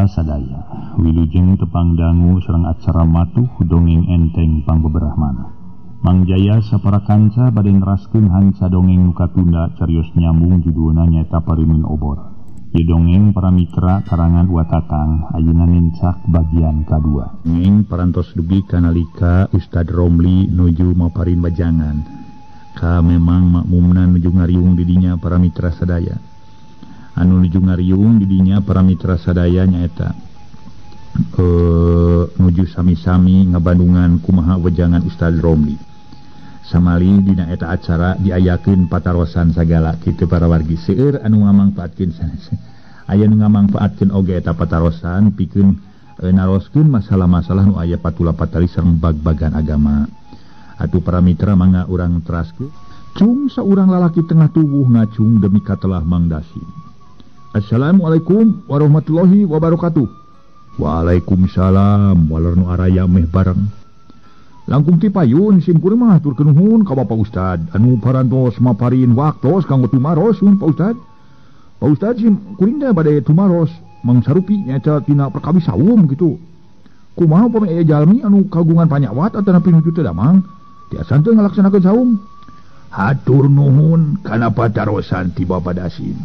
Mitra sadaya, wilujeng tepang dangu sareng acara matuh dongeng enteng pangbeberah manah. Mang Jaya sapara kanca bade neraskeun hanca dongeng nu katunda carios nyambung judulna nyaeta Parimin Obor. Ieu dongeng para mitra karangan Wa Tatang ayeuna nincak bagian kadua. Dongeng parantos dugi kanalika Ustad Romli nuju maparin bajangan. Ka memang makmumna nuju ngariung di dinya para mitra sadaya. Anu nuju ngariung di dinya para mitra sadaya nyaeta nuju sami-sami ngabandungan kumaha wejangan Ustaz Romli. Samali dina eta acara diayakeun patarosan sagala kitu para wargi seueur anu ngamangpaatkeun sanes. Aya nu ngamangpaatkeun oge eta patarosan pikeun naroskeun masalah-masalah nu aya patula patali sareng bag-bagan agama. Atuh para mitra mangga urang teraskeun. Cung saurang lalaki tengah tubuh ngacung demi katelah Mang Dasim. Assalamualaikum warahmatullahi wabarakatuh. Waalaikumsalam waler nu araya meh bareng. Langkung ti payun simkuring mah haturkeun nuhun ka Bapak Ustad anu parantos maparin waktos kanggo tumaros nun Pak Ustad. Pak Ustad simkuring teh bade tumaros mangsarupi nyaeta tina perkawis saum kitu. Kumaha upami aya jalmi anu kagungan panyawat atanapi nuju teu damang tiasa teu ngalaksanakeun saum. Hatur nuhun kana patarosan ti Bapak Dasim.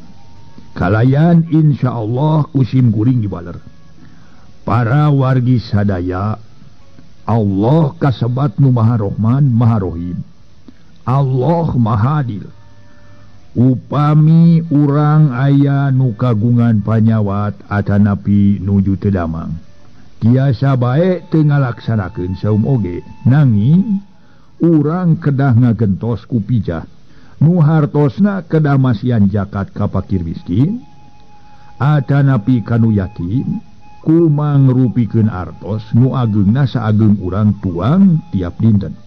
Kalayan insyaallah kusim kuring dibaler. Para wargi sadaya, Allah kasebat nu Maha Rahman Maha Rahim. Allah Maha Adil. Upami urang aya nu kagungan panyawat atanapi nuju teu damang. Tiasa bae teu ngalaksanakeun saum oge, nanging urang kedah ngagentos ku pijah. Nu hartosna kedah masihan zakat ka fakir miskin atanapi kanu yatim kumangrupikeun artos nu ageungna saageng urang tuang tiap dinten.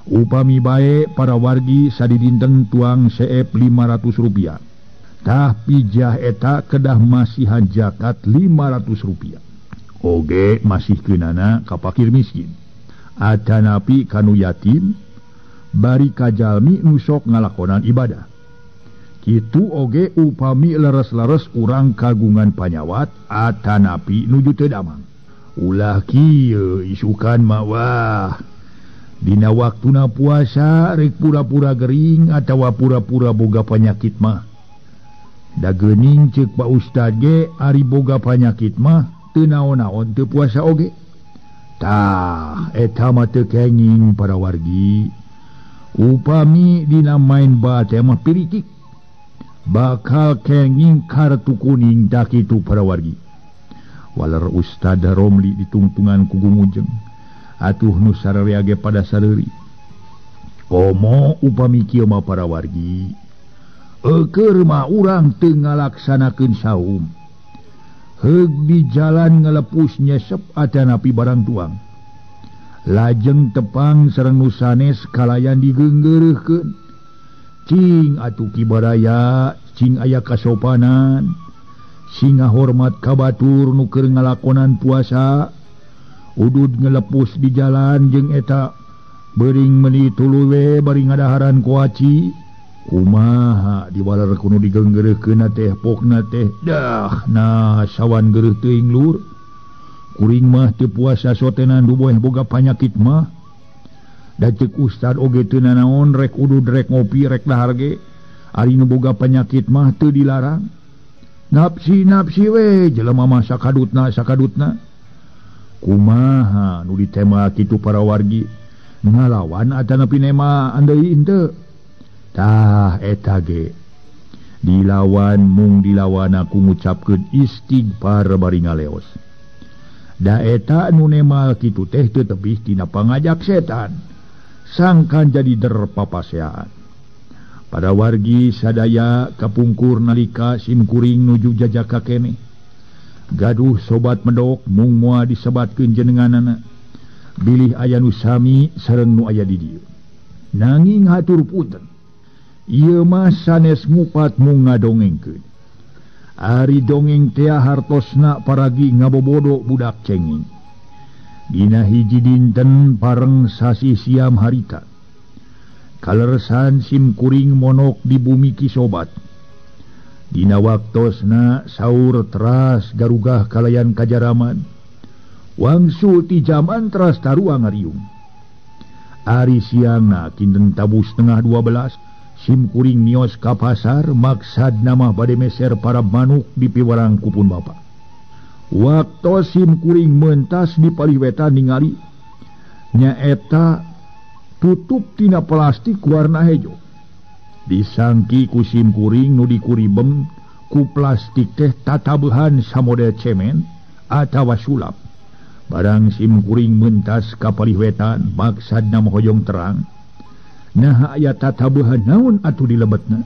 Upami bae para wargi sadidinten tuang seep 500 rupiah. Tah pijah eta kedah masihan zakat 500 rupiah. Oge masihkeunana ka fakir miskin atanapi kanu yatim bari kajalmi nu sok ngalakonan ibadah. Kitu oge upami leres-leres urang kagungan panyawat atanapi nuju teu damang. Ulah kieu isukan mah wah. Dina waktuna puasa rek pura-pura gering atawa pura-pura boga panyakit mah. Da geuning ceuk Pak Ustad ge ari boga panyakit mah teu naon-naon teu puasa oge. Tah eta mah teu kenging para wargi. Upami dina main bate mah pirikik bakal kenging kartu kuning dakitu para wargi. Waler Ustad Romli ditungtungan ku gumujeng atuh nu sararea ge pada sareuri. Komo upami kieu mah para wargi eueur mah urang teu ngalaksanakeun saum. Heug di jalan ngalepus nyesep atanapi barang tuang. Lajeng tepang sareng nu sanes kalayan digeunggeureuhkeun. Cing atuh ki baraya, cing aya kasopanan, sing ngahormat ka batur nu keur ngalakonan puasa. Udud ngelepus di jalan jeung eta beuring meuni tuluy we bari ngadaharan kuaci. Kumaha diwaler kudu digeunggeureuhkeun teh pokna teh dah nah sawan geureuh teuing lur. Kuring mah teu puasa sotenan duboeh boga panyakit mah. Da ceuk Ustad oge teu nanaon rek udud rek ngopi rek dahar ge. Ari nu boga panyakit mah teu dilarang. Napsi-napsi we jelema mah sakadutna sakadutna. Kumaha nu ditema kitu para wargi ngalawan atanapi nema andeuy henteu. Tah eta ge dilawan mung dilawan aku ngucapkeun istighfar bari ngaleos. Da eta nu nemal kitu teh teu tebih tina pangajak setan. Sangkan jadi derpapaseaan. Pada wargi sadaya kapungkur nalika simkuring nuju jajaka keneh. Gaduh sobat medok mung moal disebatkeun jenenganana. Bilih aya nu sami sareng nu aya di dieu. Nanging hatur punten. Ieu mah sanes ngupat mung ngadongengkeun. Ari dongeng tea hartosna paragi ngabobodo budak cengeng. Dina hiji dinten pareng sasih siam harita. Kalersan simkuring monok di bumi ki sobat. Dina waktosna saur teras garugah kalayan kajaraman. Wangsul ti jaman teras taruang ngariung. Ari siangna kinten tabuh 11:30 sim kuring nios ka pasar maksad nama bade meser para manuk di piwarang kupun bapa. Waktu sim kuring mentas di palih wetan ningali nyaeta tutup tina plastik warna hejo. Disangki ku sim kuring nu dikuribem ku plastik teh tatabehan samodel cemen atawa sulap. Barang sim kuring mentas ka palih wetan maksad nama hoyong terang. Nah aya tatabehan naon atuh dilebetna?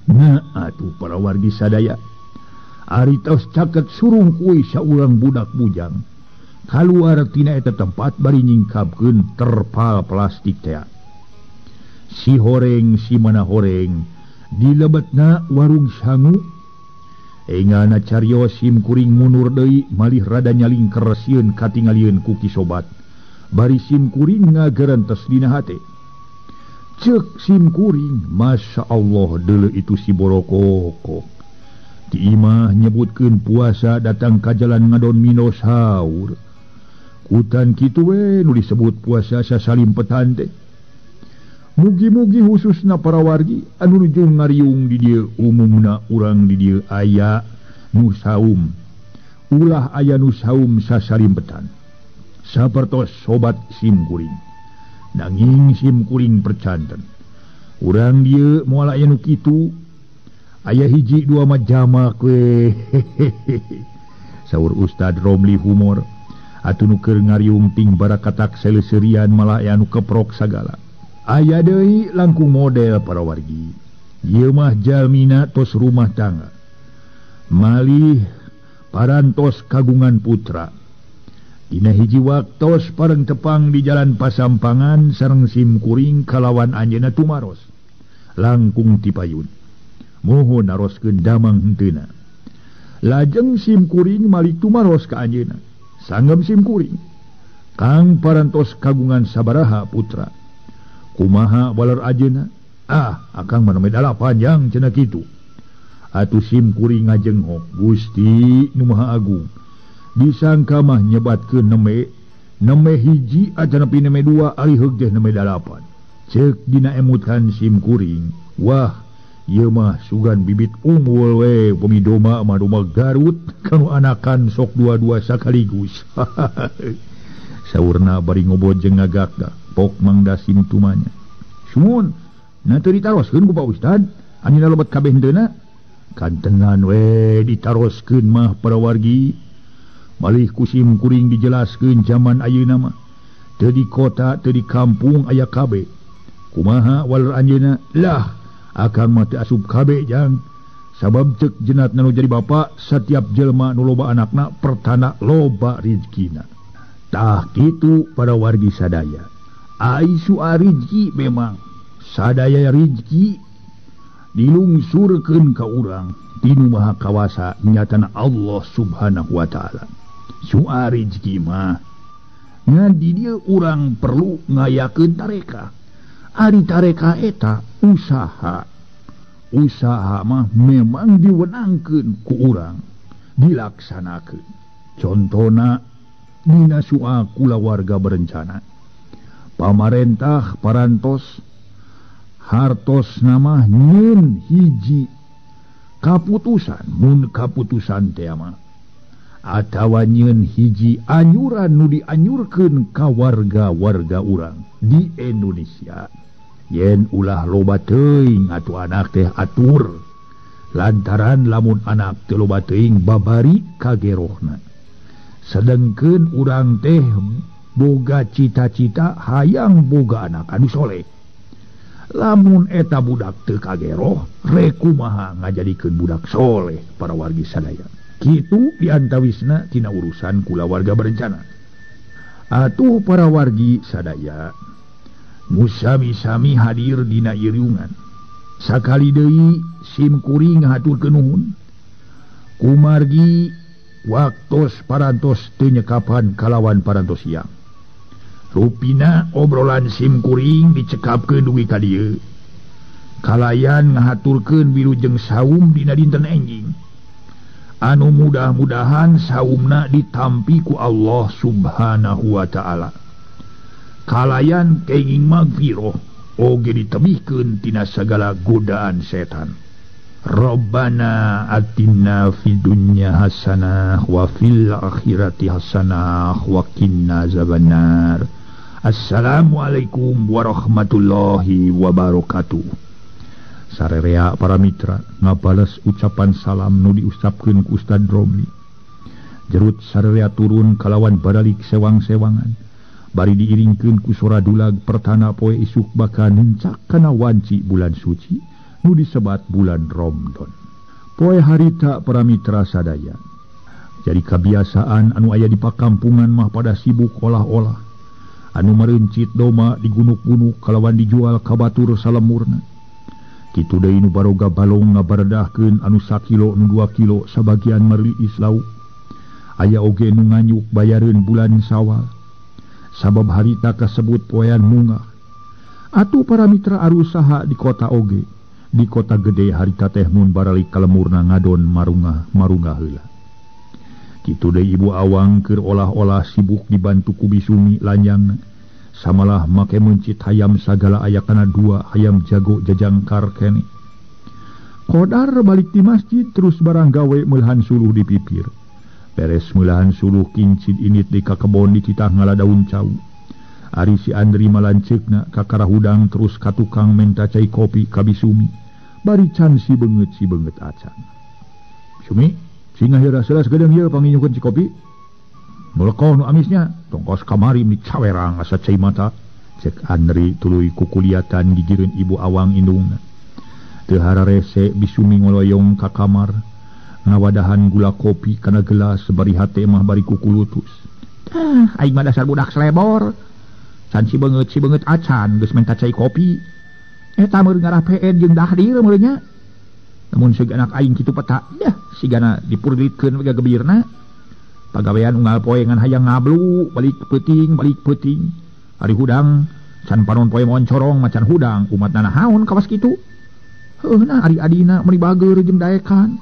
Nah atuh para wargi sadaya. Ari tos caket surung kuy saurang budak bujang. Kaluar tina eta tempat bari nyingkapkeun terpal plastik teh. Si horeng si mana horeng dilebetna warung sangu. Engana carios sim kuring mundur deui malih rada nyalingker sieun katingalieun ku ki sobat. Bari sim kuring ngagerentes dina hate. Ceuk sim kuring, Masya Allah deuleu itu si borokoko. Di imah nyebutkeun puasa datang ka jalan ngadon minos haur. Kutan kitu we nu disebut puasa sasalimpetan teh. Mugi-mugi khususna para wargi anu nuju ngariung di dieu umumna urang di dieu aya nu saum. Ulah aya nu saum sasalimpetan. Sapertos sobat sim kuring. Nanging sim kuring percanten. Urang dieu moal aya nu kitu. Aya hiji dua mah jamak we. Saur Ustad Romli humor. Atuh nu keur ngariung ting barakatak seleuserian malah aya nu keprok sagala. Aya deui langkung model para wargi. Ieu mah jalmina tos rumah tangga. Malih parantos kagungan putra. Dina hiji waktos pareng tepang di jalan Pasampangan sareng sim kuring kalawan anjeunna tumaros. Langkung tipayun. Mohon naroskeun damang henteuna. Lajeng sim kuring malik tumaros ka anjeunna. Sanggem sim kuring. Kang parantos kagungan sabaraha putra. Kumaha waler ajeuna? Ah, akang mah nembe dalapan jang cenah kitu. Atuh sim kuring ngajenghok Gusti nu Maha Agung. Disangka mah nyebatkeun nembe hiji atanapi nembe dua ari heug teh nembe dalapan. Ceuk dina emutan sim kuring, wah ieu mah sugan bibit unggul we pemi doma mah doma Garut kanu anakan sok dua-dua sakaligus. Saurna bari ngobot jeung ngagak pok mangda sim tumanya. Sumun, na teu ditaroskeun ku Pak Ustad, anjeunna lebet kabeh henteuna. Kantenan we ditaroskeun mah para wargi. Malih ku sim kuring dijelaskeun zaman ayeuna mah. Teu di kota, teu di kampung aya kabeh. Kumaha waler anjeunna? Lah, akang mah teu asup kabeh jang. Sabab ceuk jenatna nu jadi bapa, setiap jelema nu loba anakna pertana loba rizkina. Tah kitu para wargi sadaya. Ai soal rizki memang sadaya rizki dilungsurkeun ka urang tinu Maha Kawasa nyatana Allah Subhanahu wa taala. Soal rizki mah ngan di dieu urang perlu ngayakeun tareka. Ari tareka eta usaha. Usaha mah memang diwenangkeun ku urang, dilaksanakeun. Contona dina soal kulawarga berencana. Pamarentah parantos hartos nama nyeun hiji kaputusan mun kaputusan teh mah atawa nyeun hiji anyuran nu dianyurkeun ka warga-warga urang di Indonesia. Yen ulah loba teuing atuh anak teh atur lantaran lamun anak teu loba teuing babari kagerohna. Sedengkeun urang teh boga cita-cita hayang boga anak anu soleh. Lamun eta budak teu kageroh rekumaha ngajadikeun budak soleh para wargi sadaya. Kitu diantawisna tina urusan kulawarga berencana. Atuh para wargi sadaya nu sami-sami hadir dina iriungan. Sakali deui sim kuring ngahaturkeun nuhun. Kumargi waktos parantos teu nyekapan kalawan parantos siang. Rupina obrolan sim kuring dicekapkeun dugi ka dieu. Kalayan ngahaturkeun wilujeng saum dina dinten enjing. Anu mudah-mudahan saumna ditampi ku Allah Subhanahu wa ta'ala. Kalayan kenging magfirah oge ditebihkeun tina sagala godaan setan. Rabbana atina fid dunya hasanah wa fil akhirati hasanah wa qina azabannar. Assalamualaikum warahmatullahi wabarakatuh. Sarerea para mitra ngabales ucapan salam nu diucapkeun ku Ustad Romli. Jerut sarerea turun kalawan baralik sewang-sewangan. Bari diiringkeun ku sora dulag pertana poe isuk bakal nincak kana wanci bulan suci nu disebat bulan Ramadan. Poe harita para mitra sadaya. Jadi kebiasaan anu aya di pakampungan mah pada sibuk olah-olah. Anu merencit doma digunuk-gunuk kalawan dijual ka batur salemurna. Kitu deui nu baroga balong ngabaredahkeun anu sakilo nu 2 kilo sabagian meuli lauk. Aya oge nu nganyuk bayareun bulan Sawal. Sabab harita kasebut poean mungah. Atuh para mitra arusaha di kota oge. Di kota gede harita teh mun baralik kalemurna ngadon marungah marungah heula. Kitu deui ibu awang keur olah-olah sibuk dibantu ku Bisumi lanjangna. Samalah make mencit hayam sagala aya kana 2 hayam jago jajangkar kene. Kodar balik di masjid terus barang gawe meulahan suluh di pipir. Beres meulahan suluh kincit init di kakebon dititah ngala daun cau. Ari si Andri malanceukna ka karahudang terus ka tukang menta cai kopi ka Bisumi. Bari can si beungeut acan. Sumi, singah heura seulas geudeung ieu panginyukeun si kopi. Nulekoh nu amisnya, tongkos kamari mi cawerang asa cai mata. Cek Andri tuluy kukuliatan gigireun ibu awang indungna. Teu hararese Bisumi ngoloyong ka kamar, ngawadahan gula kopi kana gelas bari hate mah bari kukulutus. Tah, aing mah dasar budak selebor. Can si beungeut acan geus menta cai kopi. Eta meureun ngarah PN jeung dahdir meureun nya. Namun siga anak aing kitu peta, dah sigana dipurditkeun we gagebirna. Pagawean unggal poe ngan hayang ngablu balik peuting. Ari hudang can panon poe moncorong macan hudang umatna nahaon kawas kitu. Heuh nah ari adina meuni bageur jeung daekan.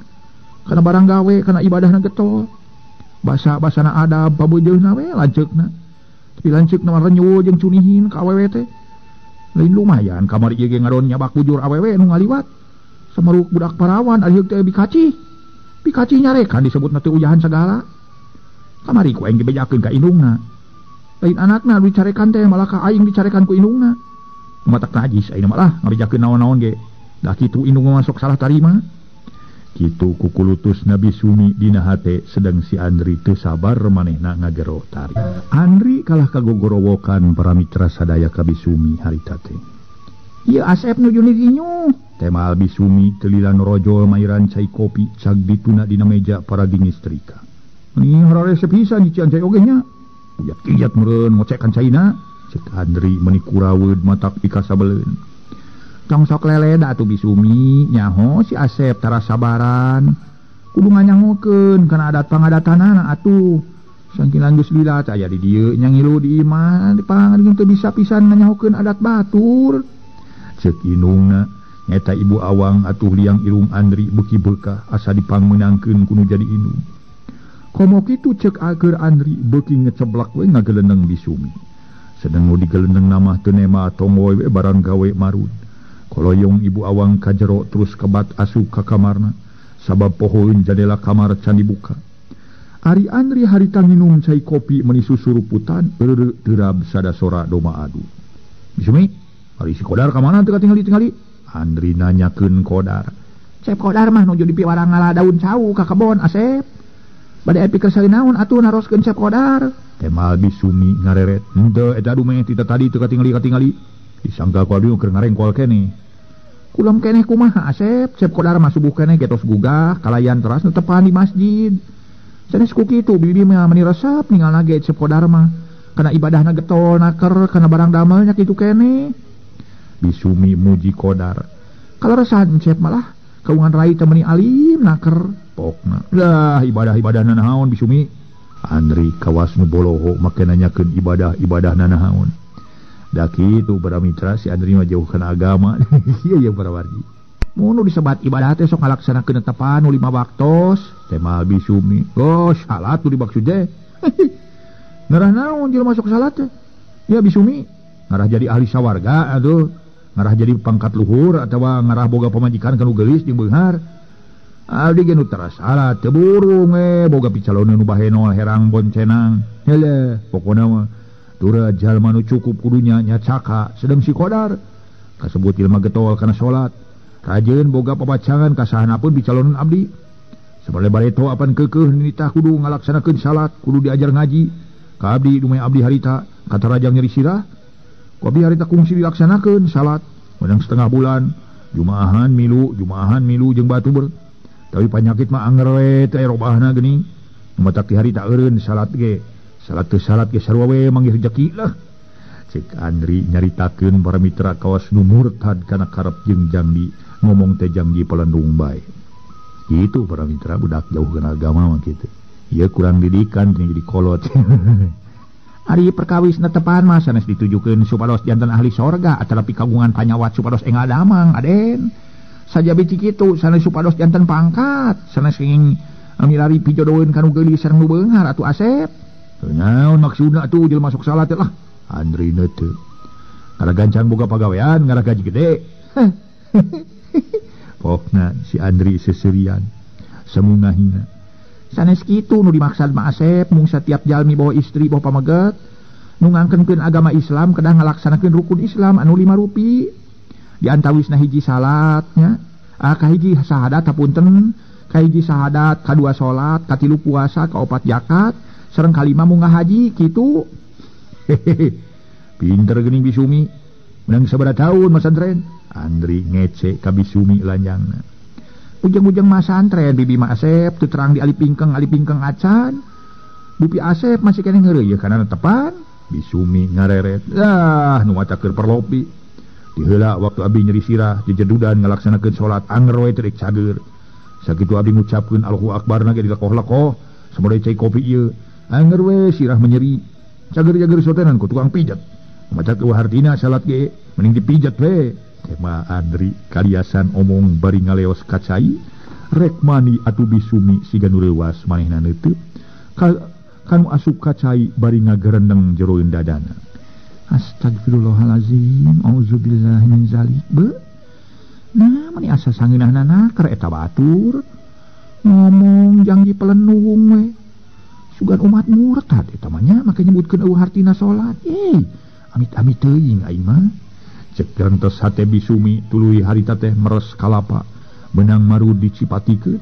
Kana barang gawe kana ibadahna getol. Basa-basana adab pabeujeuhna we lanceukna. Tapi lanceukna mah renyul jeung cunihin ka awewe teh. Lain lumayan kamari ieu ge ngadon nyabak bujur awewe nu ngaliwat. Samaruk budak parawan ari heuh teh bikaci. Bikaci nyarekan disebutna teh ujahan sagala. Kamari ku aing dibejakeun ka indungna. Lain anakna dicarekan teh malah ka aing dicarekan ku indungna. Matak najis aing malah ngabejakeun naon-naon ge. Da kitu indung mah sok salah tarima. Kitu kukulutus Nabi Sumi dina hate sedang si Andri teu sabar manehna ngagero tari. Andri kalah kagogorowokan para mitra sadaya ka Bisumi harita teh. Ieu Asep nuju diinyu. Temal Bisumi teu lila norojol mairan cai kopi cag dituna dina meja para gingistrika. Ini hararese pisan nyician cai oge nya. Uyat-kiyat meureun ngocekan caina. Cek Andri meuni kuraweud matak pikasabeleun. Tong sok leleda atuh Bisumi, nyaho si Asep tara sabaran. Kudu nganyahokeun kana adat pangadatanana atuh. Sangkilan geus lila teh aya di dieu nya ngilu di imah dipangan teu bisa pisan nganyahokeun adat batur. Cek indungna nyata ibu awang atuh liang irung Andri beuki beukah asa dipangmeunangkeun kudu jadi indung. Komo kitu cek ager Andri beuki ngeceblak we ngageleneng Bisumi. Sedeng nu digeleneng namah teu nema tonggoy we barang gawe marud. Koloyong ibu awang ka jero terus kebat asup ka kamarna. Sabab pohoeun jadela kamar can dibuka. Ari Andri harita nginum cai kopi meuni susuruputan eureureu terab sada sora doma adu. Bisumi, ari si Kodar ka mana teu katingali-tingali? Andri nanyakeun Kodar. Cep Kodar mah nuju dipiwarang ngala daun cau ka kebon Asep. Bade epi keur naon atuh naroskeun Cep Kodar. Temal Bisumi ngareret. Henteu eta dumeh ti tadi teu katingali-katingali. Disangka ku abdi keur ngarengkol keneh. Kulem keneh kumaha Asep? Cep Kodar mah subuh keneh getos gugah kalayan teras netepan di masjid. Sanes ku kitu bibi mah meuni resep ningalna ge Cep Kodar mah. Kana ibadahna getol naker kana barang damelnya kitu keneh. Bisumi muji Kodar. Kaleresan Cep malah kaungan rai teh meuni alim naker. Pokna lah ibadah-ibadahna naon Bisumi. Andri kawas nu boloho make nanyakeun ibadah-ibadahna naon. Da kitu para mitra si Andri mah jauh kana agama. Ieu ye para wargi. Mun nu disebat ibadah teh sok ngalaksanakeun tepan nu 5 waktos, tema Bisumi. Oh, salat nu dimaksud teh. Ngarah naon jelema sok salat teh? Ya Bisumi, ngarah jadi ahli sawarga atuh, ngarah jadi pangkat luhur atawa ngarah boga pamajikan kanu geulis jeung beunghar. Abdi ge nu tara salat teu burung boga picaloneun nu bahenol herang boncenang. Hele, pokona mah tura jalma nu cukup kudunya nya caka sedeng si Kodar. Kasebut jelema getol kana salat. Rajeun boga papacangan kasahana pun bicaloneun abdi. Sabale bareto apan keukeuh nitah kudu ngalaksanakeun salat, kudu diajar ngaji. Ka abdi dumeh abdi harita katarajang nyeri sirah. Ku abdi harita kungsi dilaksanakeun salat menang setengah bulan, jumaahan milu jeung batur. Tapi panyakit mah anger we teh robahna geuning. Matak ti harita eureun salat ge. Salat teu salat ge sarua we manggih rejeki lah. Cek Andri nyaritakeun para mitra kawas nu murtad kana karep jeung jangdi ngomong teh jangdi pelendung bae. Gitu para mitra budak jauh kana agama mah kitu. Ieu kurang didikan jadi kolot. Ari perkawis netepan mah sanes ditujukeun supados janten ahli sorga atanapi kagungan panyawat supados enggal damang aden. Sajabi kitu sanes supados janten pangkat sanes kenging milari pijodoheun kanu geulis sareng nu beunghar atuh Asep. Naon maksudna atuh jelema sok salat lah. Andri teu. Ngarah gancang boga pagawean, ngarah gaji gede. Pokna si Andri seserian semungahina. Sanes kitu nu dimaksad mah Asep mung satiap jalmi bawa istri bawa pameget nu ngangkenkeun agama Islam kedah ngalaksanakeun rukun Islam anu 5 rupi. Di antawisna hiji salatnya, kahiji syahadat hapunten, kahiji syahadat, kadua salat, katilu puasa, kaopat zakat, sareng kalima munggah haji kitu. Hehehe. Pinter geuning Bisumi. Menang sabaraha tahun masantren. Andri ngece ka Bisumi lanjangna. Ujang-ujang masantren bibi mah Asep teu terang di alip pingkeng acan. Bupi Asep masih keneh ngeureuyeuh kana tepan. Bisumi ngareret. Ah, nu maca keur perlopi. Diheula waktu abdi nyeri sirah jejedudan ngalaksanakeun salat anger we teu cager. Sakitu abdi ngucapkeun Allahu Akbar na ge dilekoh-lekoh samode cai kopi ieu. Anger we sirah menyeri. Cager-cager sotenan ku tukang pijat. Maca eueuh hartina salat ge mending dipijat we. Tema Andri kaliasan omong bari ngaleos ka cai rek mani atuh Bisumi siga nu reuwas manehna neuteub. Kanu asup ka cai bari ngagerendeng jeroeun dadana. Astagfirullahalazim, auzubillahi min zalik. Be. Nah, mani asa sangeunahna keur eta batur. Ngomong jangji pelenung we. Sugan umat murtad eta mah nya make nyebutkeun eueuh hartina salat. Amit-amit teuing aing mah. Cek grantos hate Bisumi tuluy harita teh meres kalapa benang maru dicipatikeun.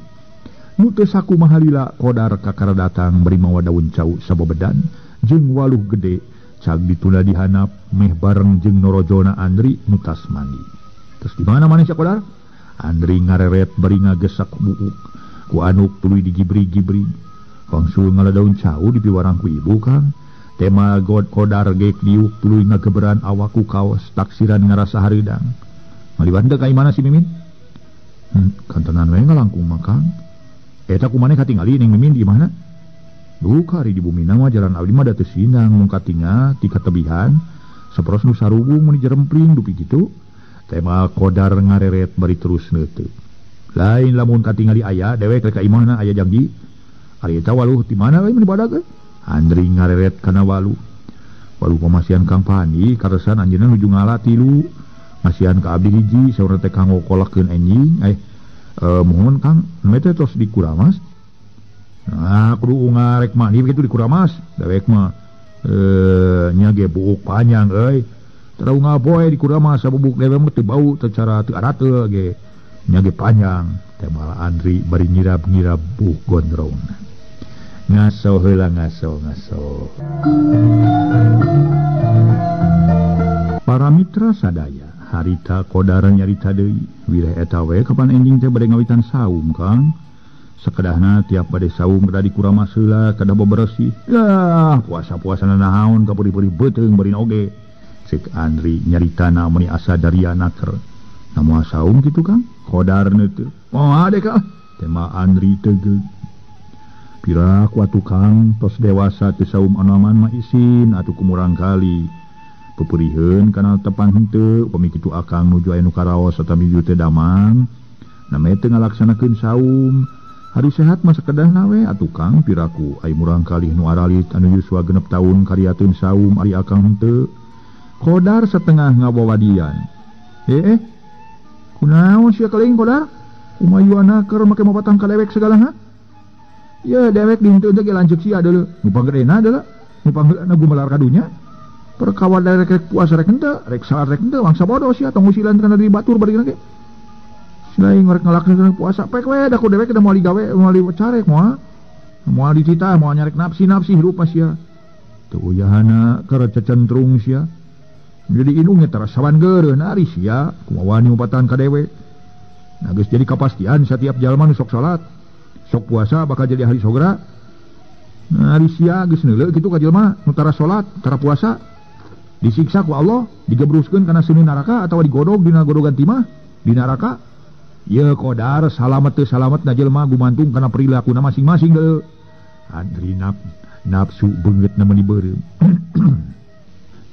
Nu teu sakumaha lila Kodar kakara datang bari mawa daun cau sabobedan jeung waluh gede cag ditunda dihanap meh bareng jeung norojona Andri nu tas mandi. Terus di mana maneh sia Kodar? Andri ngareret bari ngagesak buuk ku anuk tuluy digibri-gibri. Wangsul ngala daun cau dipiwarang ku ibu Kang. Tema god Kodar gek diuk tuluy ngageberan awak ku kaos taksiran ngarasa hareudang. Maliwan teu ka imana si Mimin? Kantenan we ngalangkung mah Kang. Eta kumaneh katingali ning Mimin di mana? Duh ari di bumina mah jalan abdi mah da teu sinang mung katinga ti katebihan saperos nu sarubung mun jerempling dupi kitu. Tema Kodar ngareret bari terus neuteut. Lain lamun katingali aya dewek rek ka imahna aya janji. Ari eta waluh di mana we mun badag euy? Andri ngareret kana walu. Walu pamasihan Kang Pandi karesan anjeunna nuju ngala tilu. Masihan ka abdi hiji saurna teh kanggo kolakeun enjing. Mohon Kang, meh teh tos dikuramas. Nah, kudu ngarek mandi begitu dikuramas. Dewek mah nya ge buuk panjang euy. Tara ngaboe dikuramas sabubuk dewek mah teu bau teu cara teu arate ge. Nya ge panjang. Teh malah Andri bari nyirap-nyirap buuk gondrong. Ngaso heula ngaso ngaso. Para mitra sadaya, harita Kodar nyarita deui, wireh eta we kapan enjing teh bade ngawitan saum Kang. Sakedahna tiap bade saum kedah dikuramas heula, kedah beberesih. Lah, puasa-puasana naon kapuri-puri beuteung bari oge. Cek Andri nyaritana meuni asa daria naker. Namoa saum kitu Kang? Kodar neuteut. Oh, ade ka. Tema Andri tegeug. Pira ku atuh Kang tos dewasa teu saum anoman mah isin atuh kumurang kali. Peperiheun kana tepan henteu upami kitu akang nuju aya nu karaos atawa nuju teu damang. Name teu ngalaksanakeun saum. Hari sehat mah sakedahna we atuh Kang piraku ai murang kalih nu aralit anu yuswa 6 taun kariateun saum ari akang henteu. Kodar setengah ngawawadian. Kunaon sia keling Kodar? Kumayuana keur make mapatang ka dewek segala ha? Ya dewek di henteu ge lanceuk sia deuleu. Nu panggedena deuleu. Nu panggedena gumelar ka dunya. Perkawa rek rek puasa rek henteu, rek salat rek henteu, mangsa bodoh sia tong usilan kana di batur bari ge. Selain rek ngalaksanakeun puasa pek we da ku dewek da moal digawe moal dicarek moal. Moal dititah moal nyarek nafsi-nafsi hirup mah sia. Teu uyahana keur cecentrung sia. Jadi indungnya terasawan geureuh ari sia kumaha wani mupatan ka dewek. Nah geus jadi kapastian setiap jalma nu sok salat, sok puasa bakal jadi ahli sogra. Nah ari sia geus neuleuh kitu ka jelema nu tara salat, tara puasa disiksa ku Allah, digebruskeun kana seuneu neraka atawa digodog dina godogan timah di neraka. Ye Kodar salamet teu salamet na jelema gumantung kana perilakuna masing-masing deuleu. Andri nafsu beungeutna meuni beureum.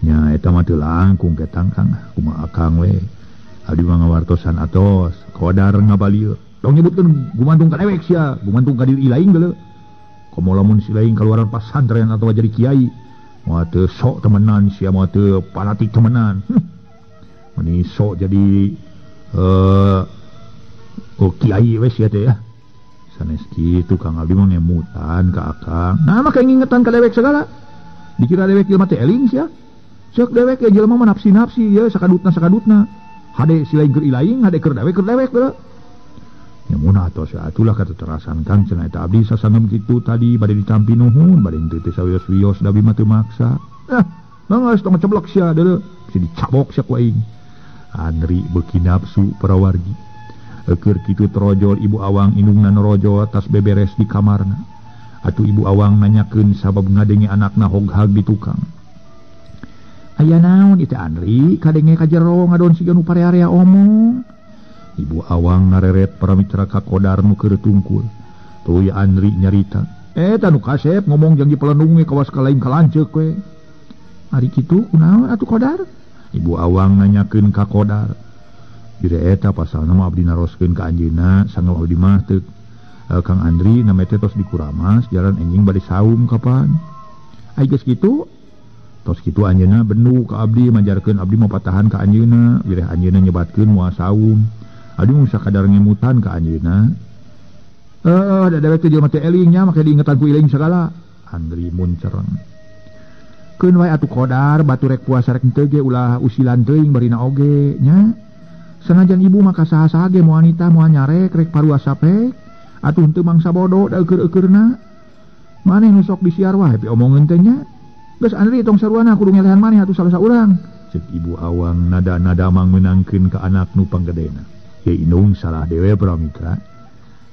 Nya eta mah teu langkung ketang Kang, kumaha akang we. Abdi mah ngawartosan atos, Kodar ngabalieu. Tong nyebutkeun gumantung ka dewek sia, gumantung ka diri lain geuleuh. Komo lamun si lain kaluaran pasantren atawa jadi kiai, moal teu sok temenan sia, moal teu fanatik temenan. Meni sok jadi oh kiai we sia teh ya. Sanes kitu Kang abdi mah ngemutan ka akang. Nah mah ngingetan ka dewek segala. Dikira dewek jelema teh eling sia. Cek dewek ya jelema mah nafsi-nafsi ya sakadutna-sakadutna. Hade si lain keur ilaing, hade keur dewek geuleuh. Nya mun atos atulah katerasan Kang cenah eta abdi sasangem kitu tadi bade ditampi nuhun, bade henteu teh sawios-wios da abdi mah teu maksa. Ah, geus tong ceblok sia deuleu, si dicabok sia ku aing. Andri beuki nafsu parawargi. Keur kitu terojol Ibu Awang indungna norojol tas beberes di kamarna. Atuh Ibu Awang nanyakeun sabab ngadenge anakna hoghag di tukang. Aya naon ieu teh Andri kadenge ka jero ngadon siga nu parea-area omong. Ibu Awang ngareret para mitra ka Kodar nu keur tungkul. Tuluy Andri nyarita, "Eta nu kasep ngomong janji pelendung we kawas ka lain ka lanceuk we." Ari kitu kunaon atuh Kodar? Ibu Awang nanyakeun ka Kodar. Dire eta pasalna mah abdi naroskeun ka anjeunna sanggeum abdi mah teu Kang Andri name teh tos dikuramas jalan enjing bade saum kapan. Ai geus kitu tos kitu anjeunna bendu ka abdi majarkeun abdi mau patahan ka anjeunna wireh anjeunna nyebatkeun moal saum. Abdi mah sakadar ngemutan ka anjeunna. Da dewek teh jelema teh eling nya make diingetan ku iling sagala. Andri muncereng. Keun wae atuh Kodar batur rek puasa rek henteu ge ulah usilan teuing barina oge nya. Sanajan ibu mah kasaha-saha ge moal nitah moal nyarek rek paruasa pek atuh henteu mangsa bodoh da eueur-eukeurna. Maneh nu sok disiar wae piomongeun teh nya. Geus Andri tong saruana kudu ngelehan maneh atuh salah saurang. Ceuk Ibu Awang nada-nada mangmeunangkeun ka anak nu panggedena. Ye indung salah dewe pramitra.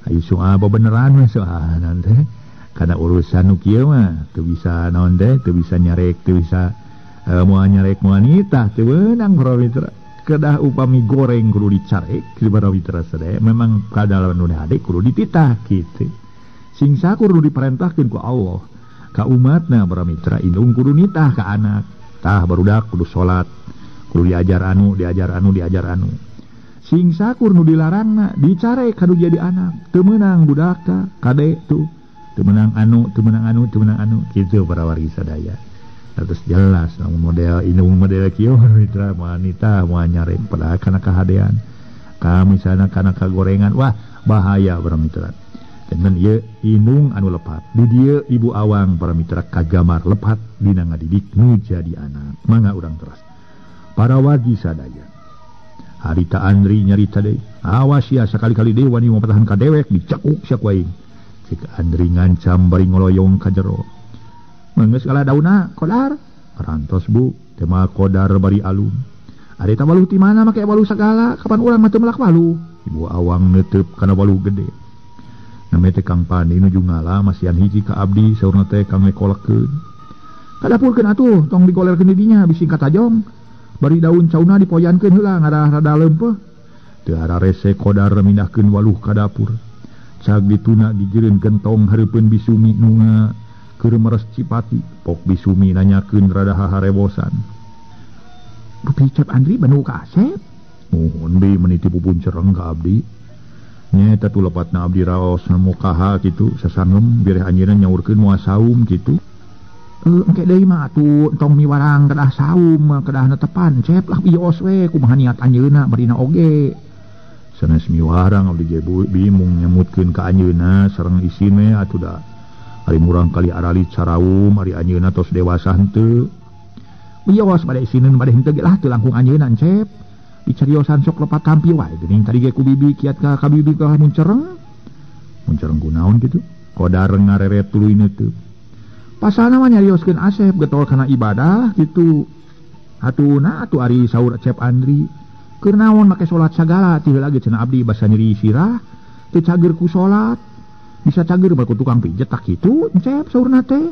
Ai soal bebeneran mah soalan teh. Kana urusan nu kieu mah teu bisa naon teh, teu bisa nyarek, teu bisa moal nyarek moal nitah teu meunang pramitra. Kedah upami goreng kudu dicarek di para mitra sadaya memang kadalan nu hade kudu dititah kitu. Sing sakur nu diperintahkeun ku Allah ka umatna para mitra indung kudu nitah ka anak. Tah barudak kudu salat, kudu diajar anu, diajar anu, diajar anu. Sing sakur nu dilarangna dicarek kadu jadi anak. Teu meunang budak tah kade tuh. Teu meunang anu, teu meunang anu, teu meunang anu kitu para wargi sadaya. Terus jelas namun model indung model kieu mitra wanita moal nyarek pada kana kahadean ka misalna kana kagorengan wah bahaya para mitra. Dengan ieu indung anu lepat di dieu Ibu Awang para mitra kagamar lepat dina ngadidik nu jadi anak. Mangga urang teras para wargi sadaya. Harita Andri nyarita deui, awas ya sakali-kali deui wani mapatahan ka dewek dicekuk sia ku aing. Cek Andri ngancam bari ngoloyong ka jero. Geus kalah dauna Kodar parantos bu tema Kodar bari alum. Ari ta waluh ti mana make waluh sagala kapan urang mah teu melak waluh. Ibu Awang neuteub kana waluh gede. Name teh Kang Pandi nuju ngala masihan hiji ka abdi saurna teh kang ngekolekeun. Kadapurkeun atuh tong digolerkeun di dinya bisi katajong. Bari daun cauna dipoyankeun heula ngarah rada leumpeuh. Teu ararese Kodar mindahkeun waluh ka dapur. Cag dituna gigireun gentong hareupeun Bisumi nu keur meres cipati. Pok Bisumi nanyakeun rada haharebosan. Rupi Cep Andri banu ka Asep. Muhun bi meniti pupun cereng ka abdi. Nya tatu lepatna abdi raos mukaha kitu sasangem bireh anjeunna nyaurkeun moal saum kitu. Engke deui mah atuh entong miwarang kedah saum kedah netepan Cep lah bios we kumaha niat anjeunna barina oge. Sanes miwarang abdi ge bimung nyamutkeun ka anjeunna sareng isin we atuh da. Ari murang kali aralit saraum ari anjeunna tos dewasa henteu. Wios bade isineun bade henteu ge lah teu langkung anjeunna Cep. Dicariosan sok lepat kampi wae geuning tadi ge ku bibi kiat ka bibi ka mun cereng. Mun cereng kunaon kitu? Kodar ngareret tuluy neuteub. Pasalna mah nyarioskeun Asep getol kana ibadah kitu. Atuna atuh ari saur Cep Andri. Keur naon make salat sagala ti heula ge cenah abdi basa nyeri sirah teu cager ku salat. Bisa cager baku tukang pijet tak kitu Encep saurna teh.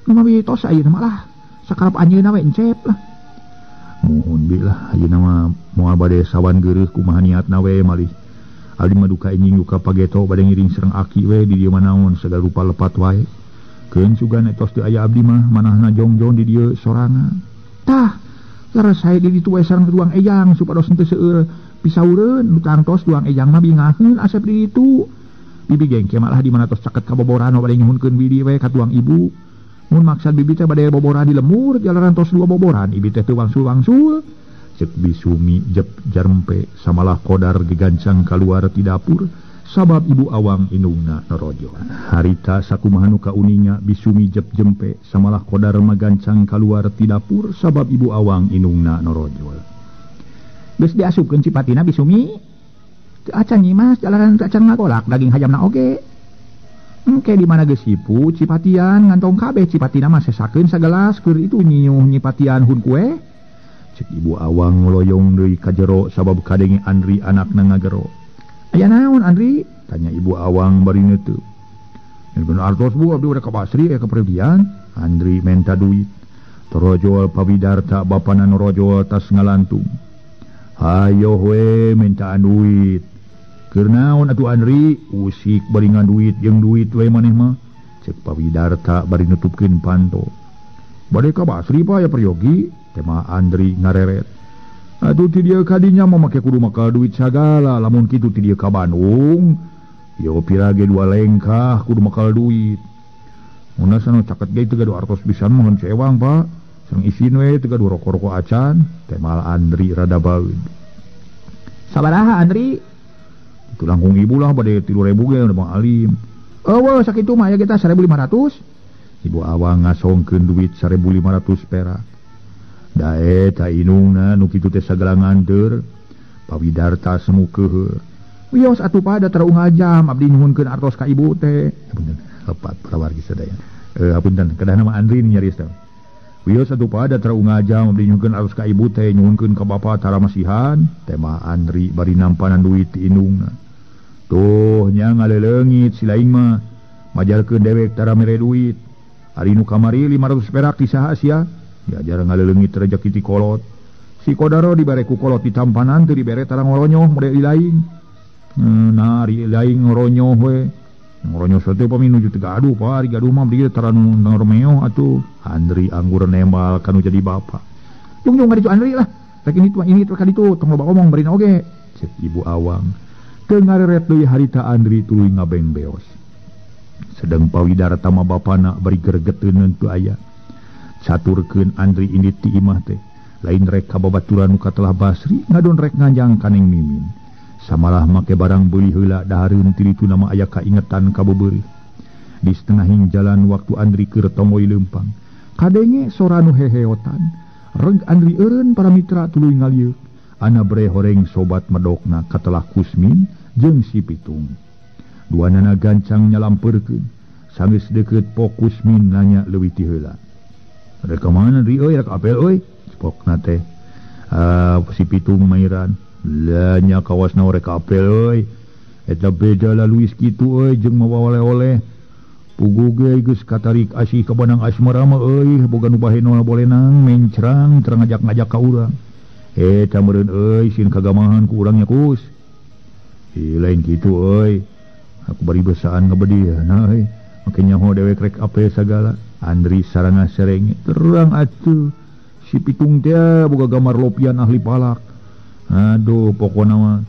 Nu mah tos ayeuna mah lah sakarep anjeunna we Encep lah. Muhun bi lah ayeuna mah moal bade sawan geureuh kumaha niatna we malih. Abdi mah duka enjing duka pageto bade ngiring sareng aki we di dieu mah naon sagala rupa lepat wae. Keun sugan tos teu aya abdi mah manahna jongjon di dieu sorangan. Tah leres hae di ditu we sareng tuang ejang supados henteu seueur pisaureun nu tangtos tuang ejang mah bingaheun Asep di ditu. Bibi gengke malah di mana tos caket ka boboran bade nyuhunkeun bibi we ka tuang ibu. Mun maksad bibi teh bade boboran di lemur jalaran tos dua boboran ibi teh teu wangsul-wangsul. Cek Bisumi jep jarempe samalah Kodar digancang kaluar ti dapur sabab Ibu Awang indungna norojol. Harita sakumaha nu kauninya Bisumi jep jempe samalah Kodar magancang kaluar ti dapur sabab Ibu Awang indungna norojol. Geus diasupkeun cipatina Bisumi. Teu acan nyimas jalaran teu acan ngagolak daging hayamna oge. Engke di mana geus hipu cipatian ngantong kabeh cipatina mah sesakeun sagelas keur itu nyinyuh nyipatian hun kue. Cek Ibu Awang ngoloyong deui ka jero sabab kadenge Andri anakna ngagero. Aya naon Andri? Tanya Ibu Awang bari neuteub. Nyieun artos bu abdi udah ka Basri ka pergian. Andri menta duit. Torojol Pawidarta bapana norojol tas ngalantung. Hayo we mintaan duit. Keur naon atuh Andri? Usik bari ngan duit jeung duit we maneh mah. Cek Pawidarta bari nutupkeun panto. Bade ka Basri pa ya peryogi? Tema Andri ngareret. Aduh ti dieu kadinya mah make kudu makal duit sagala lamun kitu ti dieu ka Bandung. Yo pira ge dua lengkah kudu makal duit. Mun sanu caket ge teu gaduh artos pisan mah cewang Pak. Sareng isin we teu gaduh rokok-rokok acan. Temal Andri rada baeud. Sabaraha Andri? Itu langkung ibu lah bade 3.000 ge udah Bang Alim. Eueuh sakitu mah aya kita 1.500. Ibu Awang ngasongkeun duit 1.500 perak. Dae ta inungna nu kitu teh sagala nganteur. Pawidarta semu keuheuh. Wios atuh pada tara unggal jam abdi nyuhunkeun artos ka ibu teh. Punten lepat parawargi sadaya. Hapunten kedahna mah Andri nyarios teh. Wios atuh pada tara unggal jam abdi nyuhunkeun artos ka ibu teh nyuhunkeun ka bapa tara masihan. Tema Andri bari nampanan duit ti indungna. Tuh nya ngaleleungit si lain mah majalkeun dewek tara mere duit. Ari nu kamari 500 perak ti saha sia? Diajar ngaleleungit rejeki ti kolot. Si Kodaro dibere ku kolot ditampanan teu dibere tara ngoronyoh model lain. Nah ari lain ngoronyoh we. Ngoronyoh teh pami nuju teu gaduh pa ari gaduh mah abdi tara nu ngormeoh atuh. Andri anggur nembal kanu jadi bapa. Jung-jung ka ditu Andri lah. Rek ini tuh ini ka ditu tong loba omong barina oge. Cek Ibu Awang. Teu ngareret deui harita Andri tuluy ngabeng beos. Sedang Pawidarta mah bapana bari gregeteun teu aya. Caturkeun Andri indit ti imah teh lain rek ka babaturan nu katelah Basri ngadon rek nganjang ka Neng Mimin. Samalah make barang beuli heula dahareun ti ditu nama aya kaingetan ka beubeurih. Di setengahing jalan waktu Andri keur tomboy leumpang kadenge sora nu heheotan. Reg Andri eureun para mitra tuluy ngalieuk. Ana bre horeng sobat medokna katelah Kusmin jeung si Pitung. Duanana gancang nyalampeurkeun. Sanggeus deukeut pok Kusmin nanya leuwih ti heula. Rek ka mana Dri euy rek apel euy? Pokna teh. Si Pitung mairan. Lah nya kawasna rek apel euy. Eta beda lah Luis kitu euy jeung mawa oleh-oleh. Pugu ge geus katarik asih ka Banang Asmara mah euy boga nu baheno bolenang mencrang terang ngajak-ngajak ka urang. Eta meureun euy sieun kagamahan ku urang nya Kus. Ih lain kitu euy. Aku bari besaan ngabedi nah euy. Make nyaho dewek rek apel sagala. Andri sarana serenge terang atuh. Si Pitung teh boga gambar lopian ahli palak. Aduh pokona mah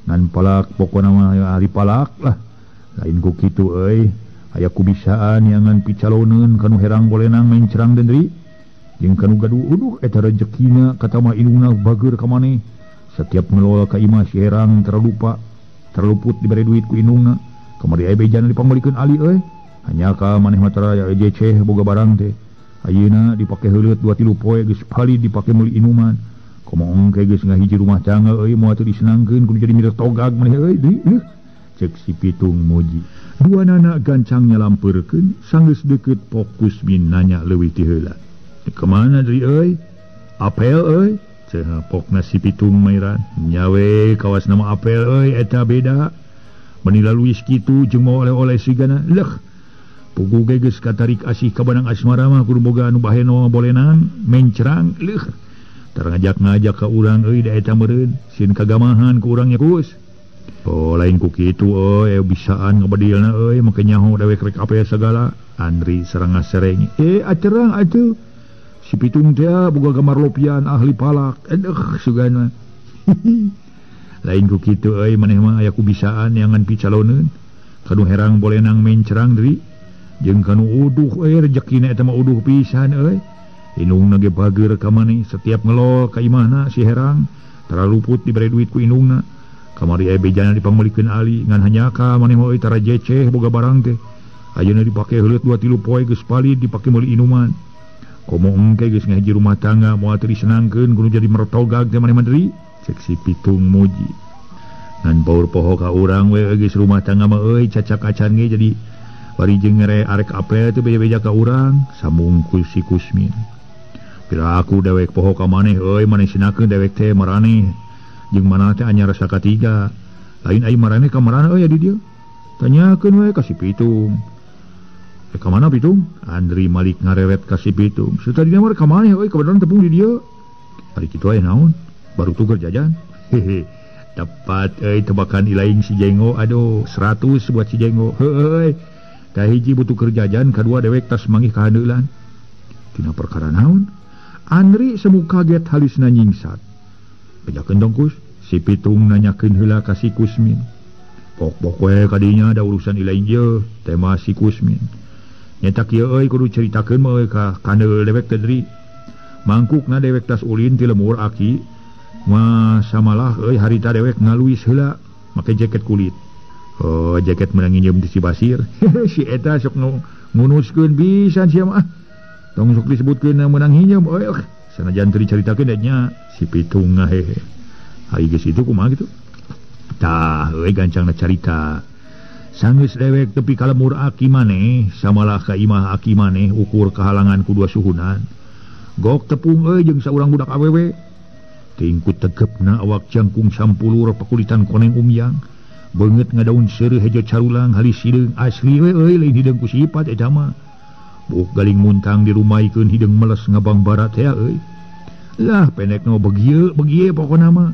ngan palak pokona mah ahli palak lah. Lain ku kitu euy. Aya kubisaan nyangan picaloneun kanu herang bolenang mencrang dendri. Jeung kanu gaduh uduh eta rejekina kata mah indungna bageur ka maneh. Setiap ngelola ka imah si herang terlupa terluput diberi duit ku indungna. Kamari aya bejana dipangmeulikeun Ali euy. Hanya ka maneh mah tara aya ejeceh boga barang teh. Ayeuna dipake heuleut 2-3 poe geus palid dipake meuli inuman. Komo engke geus ngahiji rumah tangga euy moal teu disenangkeun kudu jadi milik togag maneh euy. Cek si Pitung muji. Dua nana gancang nyalampeurkeun sanggeus deukeut fokus min nanya leuwih ti heula. Ke mana deui euy? Apel euy. Cenah pokna si Pitung mairan. Nyawe kawas nama apel euy eta beda. Meni laluis kitu jeung mau oleh-oleh sigana. Leuh. Pugu ge geus katarik asih ka banang asmara mah kudu boga anu baheno bolenang mencrang leuh. Tara ngajak-ngajak ka urang euy da eta meureun sieun kagamahan ku urang nya Kus. Oh lain ku kitu euy bisaan ngabadilna euy make nyaho dewek rek apel sagala. Andri sareng ngasereng. Acerang atuh. Si Pitung teh boga gambar lopian ahli palak. Aduh sugana. Lain ku kitu euy maneh mah aya kubisaan nyangan picaloneun. Kanu herang bolenang mencrang deui. Jeung kanu uduh euy rejekina eta mah uduh pisan euy. Indungna ge bageur ka maneh setiap ngelol ka imahna si herang tara luput dibere duit ku indungna. Kamari aya bejana dipangmeulikeun Ali ngan hanyaka maneh mah euy tara jeceh boga barang teh. Ayeuna dipake heuleut 2-3 poe geus palid dipake meuli inuman. Komo engke geus ngahiji rumah tangga moal teu disenangkeun kudu jadi mertogag teh maneh mah deui. Cek si Pitung muji. Ngan paur poho ka urang we geus rumah tangga mah euy cacak acan ge jadi bari jeung ngere arek apel teh beja-beja ka urang sambung ku si Kusmin. Pira aku dewek poho ka maneh euy maneh sinakeun dewek teh maraneh jeung mana teh anyar rasa katiga. Lain ai maraneh ka marana euy di dieu. Tanyakeun we ka si Pitung. Ka mana Pitung? Andri Malik ngareret ka si Pitung. Satadina mah ka maneh euy kebetulan tepung di dieu. Ari kitu aya naon? Baru tuker jajan. Hehe. Tepat euy tebakan ilaing si Jenggo. Aduh, 100 buat si Jenggo. Heueuy. Kahiji butuh kerja jajan, kadua dewek tas manggih kahandeulan. Tina perkara naon? Andri semu kaget halisna nyingsat. Bejakeun dong Kus, si Pitung nanyakeun heula ka si Kusmin. Pok-pok we kadinya ada urusan ilaing ieu, tema si Kusmin. Nyata kieu euy kudu caritakeun mah euy ka kandeul dewek teh deui. Mangkukna dewek tas ulin ti lemur aki. Mah samalah euy harita dewek ngaluis heula make jaket kulit. Oh, jaket menang nginjem di si Basir. Si eta sok ngunuskeun pisan sia mah. Tong sok disebutkeun menang hinjem euy. Sanajan teu dicaritakeun nya si Pitung ngahehe. Ari geus itu kumaha kitu? Tah euy gancangna carita. Sanggeus dewek tepi ka lemur aki maneh, samalah ka imah aki maneh ukur kahalangan ku dua suhunan. Gok tepung euy jeung saurang budak awewe. Tingkut tegepna awak jangkung sampulur pakulitan koneng umyang. Beungeut ngadaun seureuh hejo carulang halis hideung asli we euy lain hideung ku sifat eta mah. Buuk galing muntang dirumaikeun hideung meles ngabang barat teh euy. Lah pendekna begieu begieu pokona mah.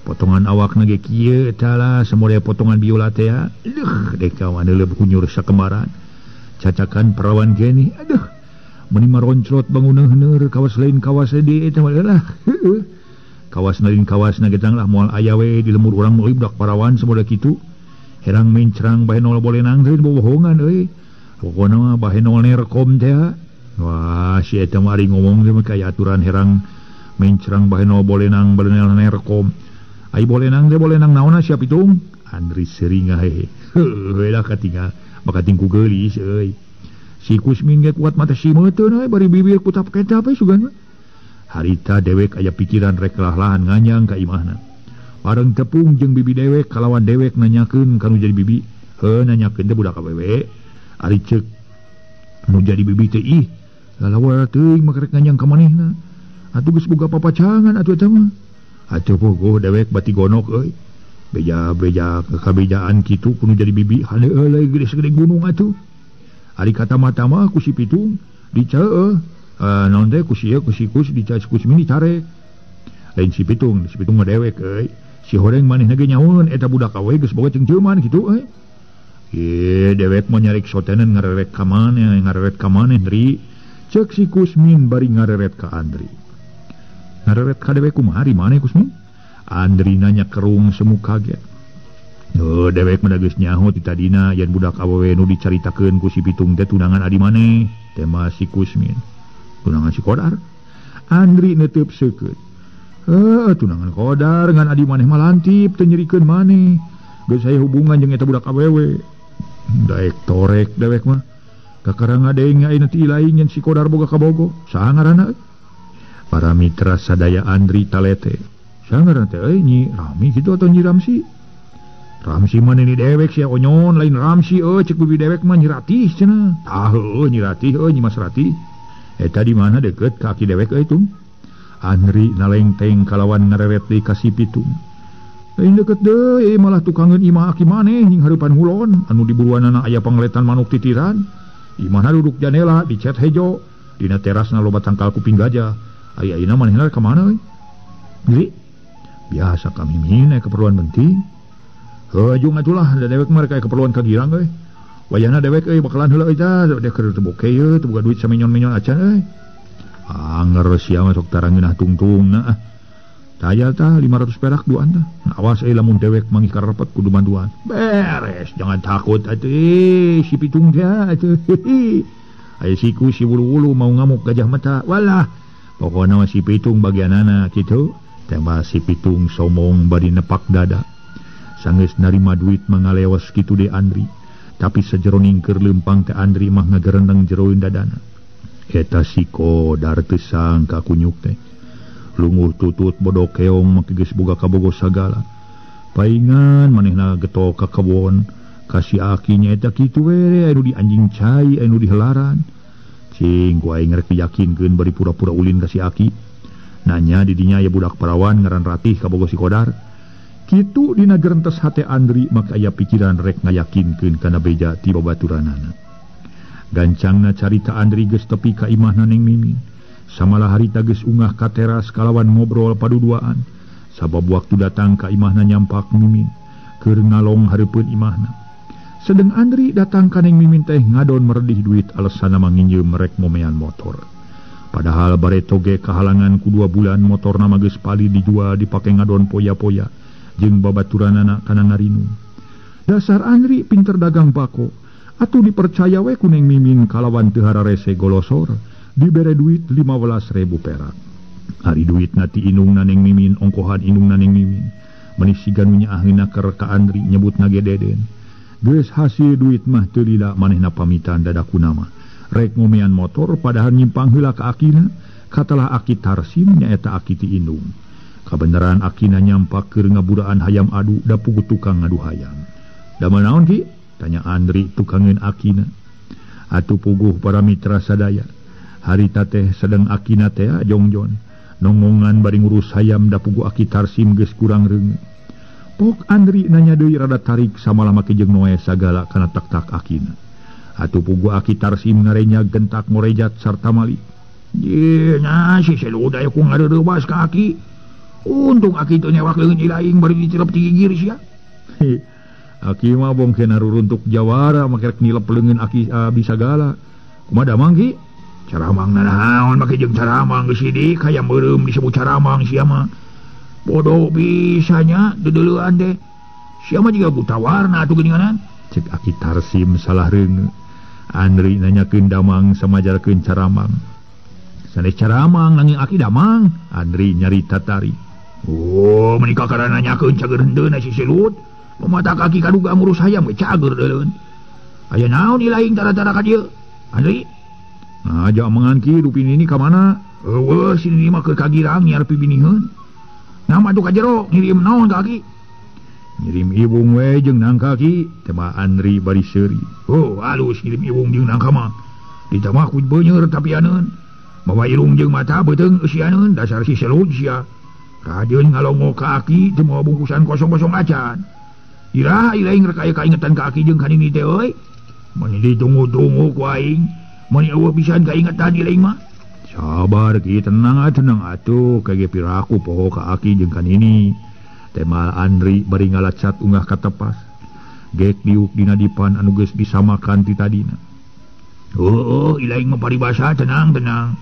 Potongan awakna ge kieu eta lah samodel potongan biola teh. Leuh dek kawan leuh kunyur sakemaran. Cacakan perawan geni aduh. Meuni maroncrot banguneuh kawas lain kawas deui eta mah lah. Heueuh. Kawas lain kawasna getang lah moal aya we di lemur urang mah budak parawan samodel kitu. Herang mencrang bahenol bolenang teh bobohongan euy. Pokona mah bahenol nerkom teh. Wah si eta mah ari ngomong teh mah kaya aturan herang mencrang bahenol bolenang bahenol nerkom. Ai bolenang teh bolenang naonna siap hitung? Andri sering hehe. Heueuh lah katingal bakating ku geulis euy. Si Kusmin ge kuat mata si meuteun euy bari bibir kutap ketap we sugan mah. Harita dewek aya pikiran rek lah-lahan nganyang ka imahna. Bareng tepung jeung bibi dewek kalawan dewek nanyakeun ka nu jadi bibi. Heuh nanyakeun teh budak awewe. Ari ceuk nu jadi bibi teh ih lalawa teuing mah rek nganyang ka manehna. Atuh geus boga papacangan atuh eta mah. Atuh pogoh dewek bati gonok euy. Beja-beja kabejaan kitu ku nu jadi bibi hale euy gede-gede gunung atuh. Ari kata mata mah ku si Pitung diceueuh. Naon teh ku si ieu ku si Kus dica si Kusmin dicarek. Lain si Pitung mah dewek euy. Si horeng manehna ge nyaun eta budak awe geus boga ceungceuman kitu euy. Ye dewek mah nyarik sotenan ngareret ka maneh Ndri. Ceuk si Kusmin bari ngareret ka Andri. Ngareret ka dewek kumaha di maneh Kusmin? Andri nanya kerung semu kaget. Heuh dewek mah geus nyaho ti tadina yen budak awewe nu dicaritakeun ku si Pitung teh tunangan adi maneh, tema si Kusmin. Tunangan si Kodar? Andri neteup seukeut. Heuh tunangan Kodar ngan adi maneh mah lantip teu nyerikeun maneh. Geus aya hubungan jeung eta budak awewe. Daek torek dewek mah. Kakara ngadeng ayeuna ti lain yen si Kodar boga kabogo. Saha ngaranna? Para mitra sadaya Andri talete. Saha ngaranna teh euy Nyi Rami kitu atau Nyi Ramsi? Ramsi mah nini dewek sia onyon lain Ramsi euy cek bibi dewek mah Nyi Ratih cenah. Tah heueuh Nyi Ratih euy Nyi Mas Ratih. Eta di mana deukeut ka aki dewek euy tung? Andri nalengteng kalawan ngareret deui ka si Pitung. Lain deukeut deui malah tukangeun imah aki maneh nying hareupan hulon anu diburuanana aya pangletan manuk titiran. Imahna duduk janela dicet hejo, dina terasna loba tangkal kuping gajah. Aya ayeuna manehna ka mana euy? Jadi biasa kami mine keperluan penting. Heuh jung atulah da dewek mah rek keperluan ka Girang euy. Wayahna dewek euy bakalan heula euy tah dek keur teu boke ieu teu boga duit samenyon-menyon acan euy. Anger sia mah sok tarangeunah tungtungna ah. Tayal tah 500 perak duaan tah. Awas euy lamun dewek manggih karepet kudu bantuan. Beres, jangan takut atuh si Pitung teh atuh. Aya siku si wulu-wulu mau ngamuk gajah mata. Walah, pokona mah si Pitung bagianana kitu. Tema si Pitung somong bari nepak dada. Sanggeus narima duit mangalewas kitu de Andri. Tapi sajeroning keur leumpang teh Andri mah ngagerendeng jeroeun dadana. Eta si Kodar teu sangka kunyuk teh. Lunguh tutut bodo keong make geus boga kabogo sagala. Paingan manehna geto ka kebon, ka si aki nya eta kitu we anu di anjing cai anu dihelaran. Cing ku aing rek diyakinkeun bari pura-pura ulin ka si aki. Nanya di dinya aya budak parawan ngaran Ratih kabogo si Kodar. Kitu dina gerentes hate Andri maka aya pikiran rek ngayakinkeun kana beja ti babaturanana. Gancangna carita Andri geus tepi ka imahna Neng Mimin. Samalah harita geus ungah ka teras kalawan ngobrol paduduaan. Sabab waktu datang ka imahna nyampak Mimin keur ngalong hareupeun imahna. Sedeng Andri datang ka Neng Mimin teh ngadon meredih duit alasanna manginjeum rek momean motor. Padahal bareto ge kahalangan ku 2 bulan motorna mah geus pali dijual dipake ngadon poya-poya jeung babaturanana kana ngarinung. Dasar Andri pinter dagang bako atuh dipercaya we ku Neng Mimin kalawan teu hararese golosor. Dibere duit 15.000 perak. Ari duit nati inungna Neng Mimin, ongkohan inungna Neng Mimin. Meuni siga nu nyaahna keur ka Andri nyebutna ge Deden. Geus hasil duit mah teu lila manehna pamitan dadaku nama. Rek ngomean motor padahal nyimpang heula ka akina, katalah aki Tarsim nyaeta aki ti indung. Kabeneran akina nyampak keur ngaburaan hayam adu da puguh tukang ngadu hayam. Da naon ki? Tanya Andri tukangeun akina. Atuh puguh para mitra sadaya. Harita teh sedang akina teh jongjon nongongan bari ngurus hayam da puguh aki Tarsim geus kurang reungeut. Pok Andri nanya deui rada tarik samalah make jeung noe sagala kana tak-tak akina. Atuh puguh aki Tarsim ngarenya gentak ngorejat sarta mali. Ye nya si seluda ku ngareureuwas ka aki. Untung aki teu newak leungeun ilaing bari ditirep ti gigir sia. Aki mah bongkena ruruntuk jawara make rek nilep leungeun aki abi sagala. Kumaha damang ki? Caramang nanaon make jeung caramang geus sidik hayam beureum disebut caramang sia mah. Bodoh bisanya dedeleuan teh. Sia mah jiga buta warna atuh geuninganan. Cek aki Tarsim salah reungeut. Andri nanyakeun damang samajarkeun caramang. Sanes caramang nanging aki damang. Andri nyarita tari. Oh, meuni kakara nanyakeun cager henteu si Silut. Mata kaki kaduga ngurus hayam ge cager deuleuun. Aya naon ilaing tara-tara ka dieu? Andri. Nah, ajak mangan ki rupi nini ka mana? Eueuh, si nini mah keur ka Girang nyiar pibiniheun. Nama atuh ka jero ngirim naon ka aki? Ngirim ibung we jeung nangka ki, tema Andri bari seuri. Oh, alus ngirim ibung jeung nangka mah. Ditambah ku beuneur tapianeun. Mawa irung jeung mata beuteung eusianeun dasar si Selud sia. Rajeun ngalongo ka aki teu mawa bungkusan kosong-kosong acan. Iraha ilaing rek aya kaingetan ka aki jeung ka nini teh euy. Mun ditunggu-tunggu ku aing. Mun eueuh pisan kaingetan ilaing mah. Sabar ki, tenang tenang atuh kage piraku poho ka aki jeung ka nini. Tema Andri bari ngalacat unggah ka tepas. Gek diuk dina dipan anu geus disamakan ti tadina. Oh, ilaing mah paribasa tenang tenang.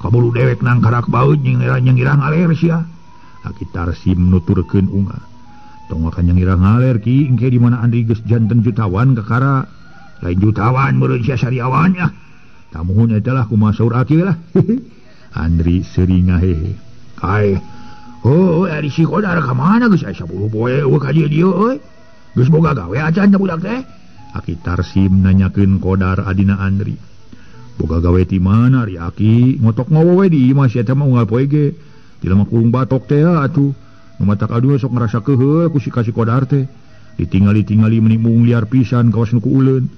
Kabulu dewek nangkarak baeud nyengirah ngaler sia. Aki Tarsim nuturkeun unga. Tong akan nyengirah ngaler ki engke di mana Andri geus janten jutawan kakara. Lain jutawan meureun sia sariawan ya. Tamuhun eta lah kumaha saur aki lah. Andri seuri ngahehe. Ai. Oh, ari si Kodar ka mana geus aya 10 poe eueuh ka dieu dieu euy. Geus boga gawe acan teh budak teh. Aki Tarsim nanyakeun Kodar adina Andri. Boga gawe ti mana ari aki ngotok ngowo we di imah sia teh mah unggal poe ge. Jelema kurung batok teh atuh. Nu matak aduh sok ngarasa keuheul ku si ka si Kodar teh. Ditingali-tingali meni mung liar pisan kawas nu ku uleun.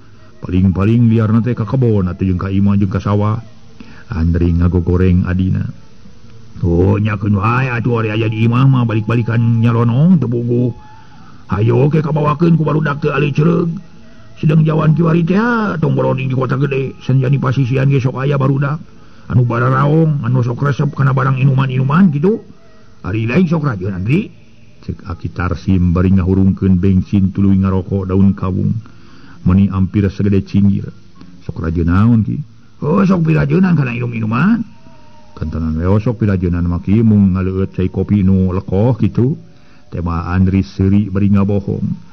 Paling-paling liarna teh ka kebon atuh jeung ka imah jeung ka sawah. Andri ngagogoreng adina. Oh nyakeun wae atuh ari aya di imah mah balik-balikan nyalonong teu buguh. Hayo ke kabawakeun ku barudak teu ali cereug. Sedang jawan kiwari teh tong boroning di kota gede, senjani pasisian ge sok aya barudak. Anu bararaong, anu sok resep kana barang inuman-inuman kitu. Ari lain sok rajeun Andri. Cek Aki Tarsim bari ngahurungkeun bensin tuluy ngarokok daun kawung. Meuni ampir sagede cinggir. Sok rajeun naon ki? Oh sok pirajeunan kana inum-inuman. Kantenan we sok pirajeunan mah ki mung ngaleueut cai kopi nu lekoh kitu. Tema Andri seuri bari ngabohong.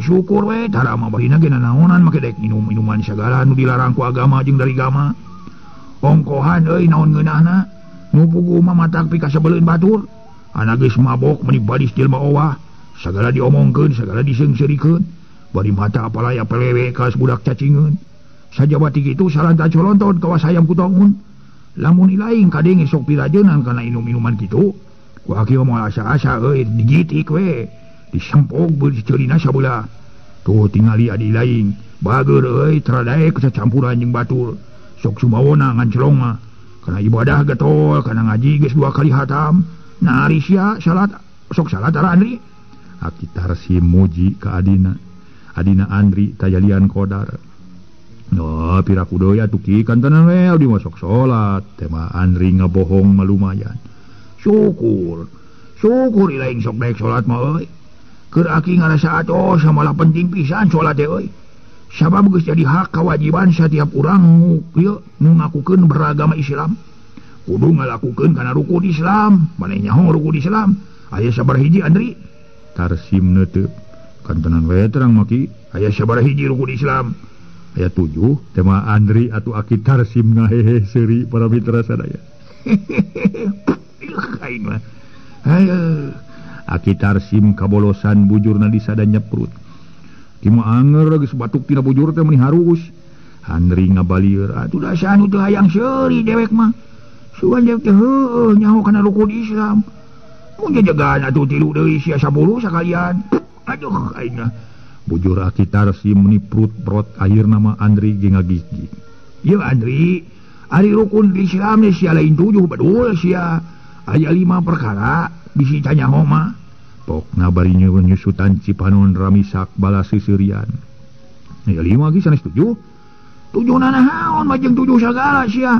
Syukur we tara mah barina ge nanaonan make dek minum-minuman sagala nu dilarang ku agama jeung dari gama. Ongkohan euy naon ngeunahna. Nu puguh mah matak pikasebeleun batur. Anak geus mabok meuni badis jelema owah. Sagala diomongkeun, sagala diseungseurikeun. Bari mata apalaya pelewe kaos budak cacingeun. Sajabati kitu salanta colonton kawas hayam kutongun. Lamun ilaing kadenge sok pirajeunan kana inum-inuman kitu. Ku aki mah moal asa-asa euy digitik we. Disempog beuli ceurina sabelah. Tuh tingali adi lain. Bageur euy teradaek cacampuran jeung batur. Sok sumawona ngancelong mah. Kana ibadah getol, kana ngaji geus 2 kali hatam. Nah ari sia salat sok salat ara Andri. Aki Tarsim muji ka adina. Adina Andri tajalian Kodar. Oh, piraku deui atuh ki kantenan we abdi mah sok salat. Tema Andri ngabohong mah lumayan. Syukur. Syukur ilaing sok daek salat mah euy. Keur aki ngarasa atos malah penting pisan salat teh euy. Sabab geus jadi hak kewajiban setiap urang ieu nu ngakukeun beragama Islam. Kudu ngalakukeun kana rukun Islam. Maneh nyaho rukun Islam? Aya sabaraha hiji Andri? Tarsim neuteup. Kantenan we terang mah ki. Aya sabaraha hiji rukun Islam? Aya 7. Tema Andri atuh aki Tarsim ngahehe seuri para mitra sadaya. Aing mah. Hayo. Aki Tarsim kabolosan bujurna disada nyeprut. Ki mah anger geus batuk tina bujur teh meuni harus. Andri ngabalieur atuh dasar nu teu hayang seuri dewek mah. Sugan dewek teh heueuh nyaho kana rukun Islam. Mun jajagan atuh 3 deui sia 10 sakalian. Aduh aing mah. Bujur Aki Tarsim meuni prut-prot akhirna mah Andri ge ngagigig. Ieu Andri, ari rukun Islam sia lain 7 bedul sia. Aya 5 perkara bisi tanyaho mah. Pokna bari nyusutan Cipanon ramisak balas seuseurian. Aya 5 ge sanes 7. 7 nanaon mah jeung 7 sagala sia.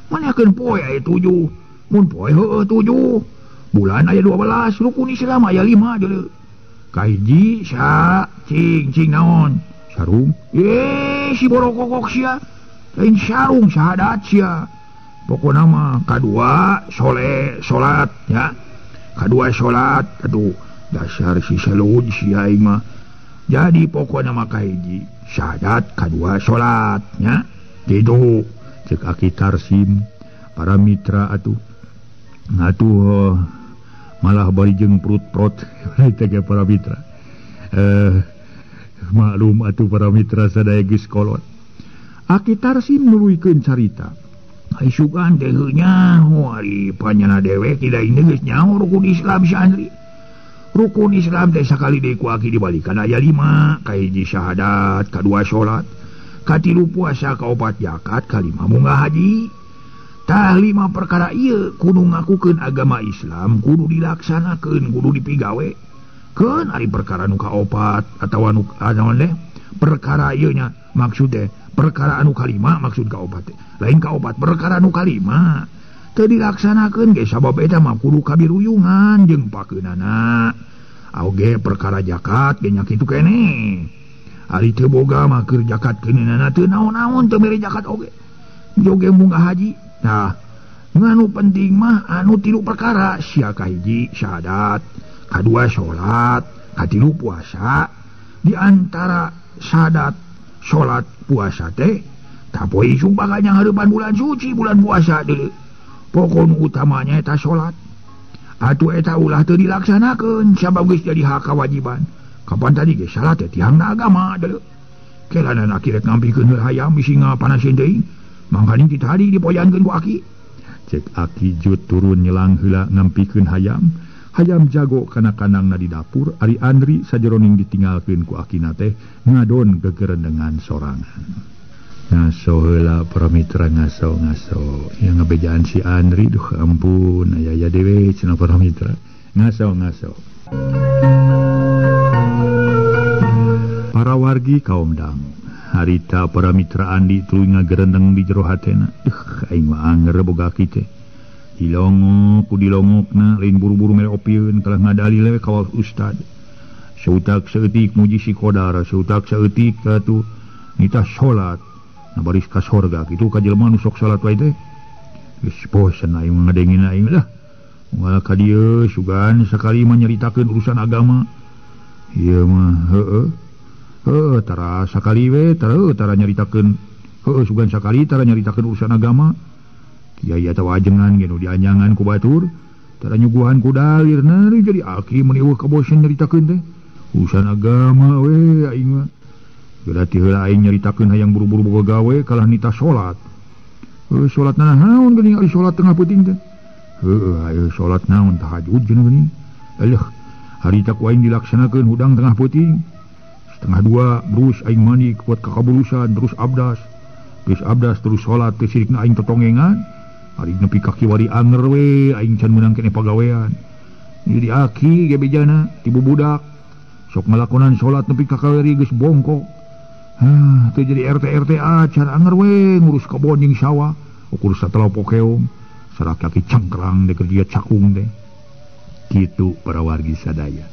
Manakeun poe aya 7. Mun poe heueuh 7. Bulan aya 12, rukun Islam aya 5 deuleu. Kahiji sa cing cing naon? Sarung. Si borokokok sia. Lain sarung syahadat sia. Pokona mah kadua sole salat ya. Kadua salat aduh dasar si selud sia aing mah. Jadi pokona mah kahiji syahadat kadua salat nya. Kitu cek Aki Tarsim para mitra atuh. Atuh malah bari jeung perut-perut teh para mitra. Maklum atuh para mitra sadaya geus kolot. Aki Tarsim nuluykeun carita. Isukan teh heuh nyaho ari panyana dewek tidak ini geus nyaho rukun Islam si Andri. Rukun Islam teh sakali deui ku aki dibalikan aya 5, kahiji syahadat, kadua salat, katilu puasa, kaopat zakat, kalima munggah haji. Tah 5 perkara ieu kudu ngakukeun agama Islam, kudu dilaksanakeun, kudu dipigawe. Keun ari perkara nu kaopat atawa nu naon teh? Perkara ieu nya maksud teh perkara anu kalima maksud kaopat teh. Lain kaopat perkara anu kalima teu dilaksanakeun ge sabab eta mah kudu kabiruyungan jeung pakeunana. Oge perkara zakat ge nya kitu keneh. Ari teu boga mah keur zakat keunana teu naon-naon teu mere zakat oge. Joge munggah haji. Nah, Nganu penting mah anu tilu perkara sia kahiji syahadat, kadua salat, katilu puasa. Di antara syahadat, salat, puasa teh tapoe isuk bakal nyanghareupan bulan suci bulan puasa deuleu. Pokok nu utamanya eta salat. Atuh eta ulah teu dilaksanakeun sabab geus jadi hak kewajiban. Kapan tadi ge salat teh tiangna agama deuleu. Kelanan aki rek ngampikeun heula hayam bisi ngapanaseun teuing. Mangkaning ti tadi dipoyankeun ku aki. Cek aki Jut turun nyelang heula ngampikeun hayam. Hayam jago kana kandangna di dapur, ari Andri sajeroning ditinggalkeun ku akina teh ngadon gegerendengan sorangan. Ngaso heula para mitra ngaso-ngaso. Yang ngabejaan si Andri duh ampun aya aya dewe cenah para mitra. Ngaso-ngaso. Para wargi kaum dangu. Harita para mitra Andi tuluy ngagerendeng di jero hatena. Duh aing mah anger boga aki teh. Dilongok ku dilongokna lain buru-buru mere opieun kalah ngadalil we ka ustad. Sautak saeutik muji si Kodar, sautak saeutik atuh nitah salat. Nah baris ka sorga kitu ka jelema nu sok salat wae teh. Geus bosen aing ngadengin aing lah. Unggal ka dieu sugan sakali mah nyaritakeun urusan agama. Ieu mah heueuh. Heueuh tara sakali we tara nyaritakeun heueuh sugan sakali tara nyaritakeun urusan agama. Kiai atawa ajengan ge nu dianyangan ku batur tara nyuguhan ku dalirna jadi aki mun eueuh kabosen nyaritakeun teh. Urusan agama we aing mah. Berarti heula aing nyaritakeun hayang buru-buru boga gawe kalah nita salat. Heuh salat naon geuning ari salat tengah peuting teh. Heueuh ayo salat naon tahajud cenah geuning. Aleuh harita ku aing dilaksanakeun hudang tengah peuting. 1:30 terus aing mandi kuat kakabulusan terus abdas. Geus abdas terus salat teh sirikna aing totongengan. Ari nepi ka kiwari anger we aing can meunang keneh pagawean. Jadi aki ge bejana ti bubudak sok ngalakonan salat nepi ka kaweri geus bongkok. Hah, teu jadi RT RT acan anger we ngurus kebon jeung sawah. Ukur satela pokeong, sarak kaki cangkrang teh kerja cakung teh. Kitu para wargi sadaya.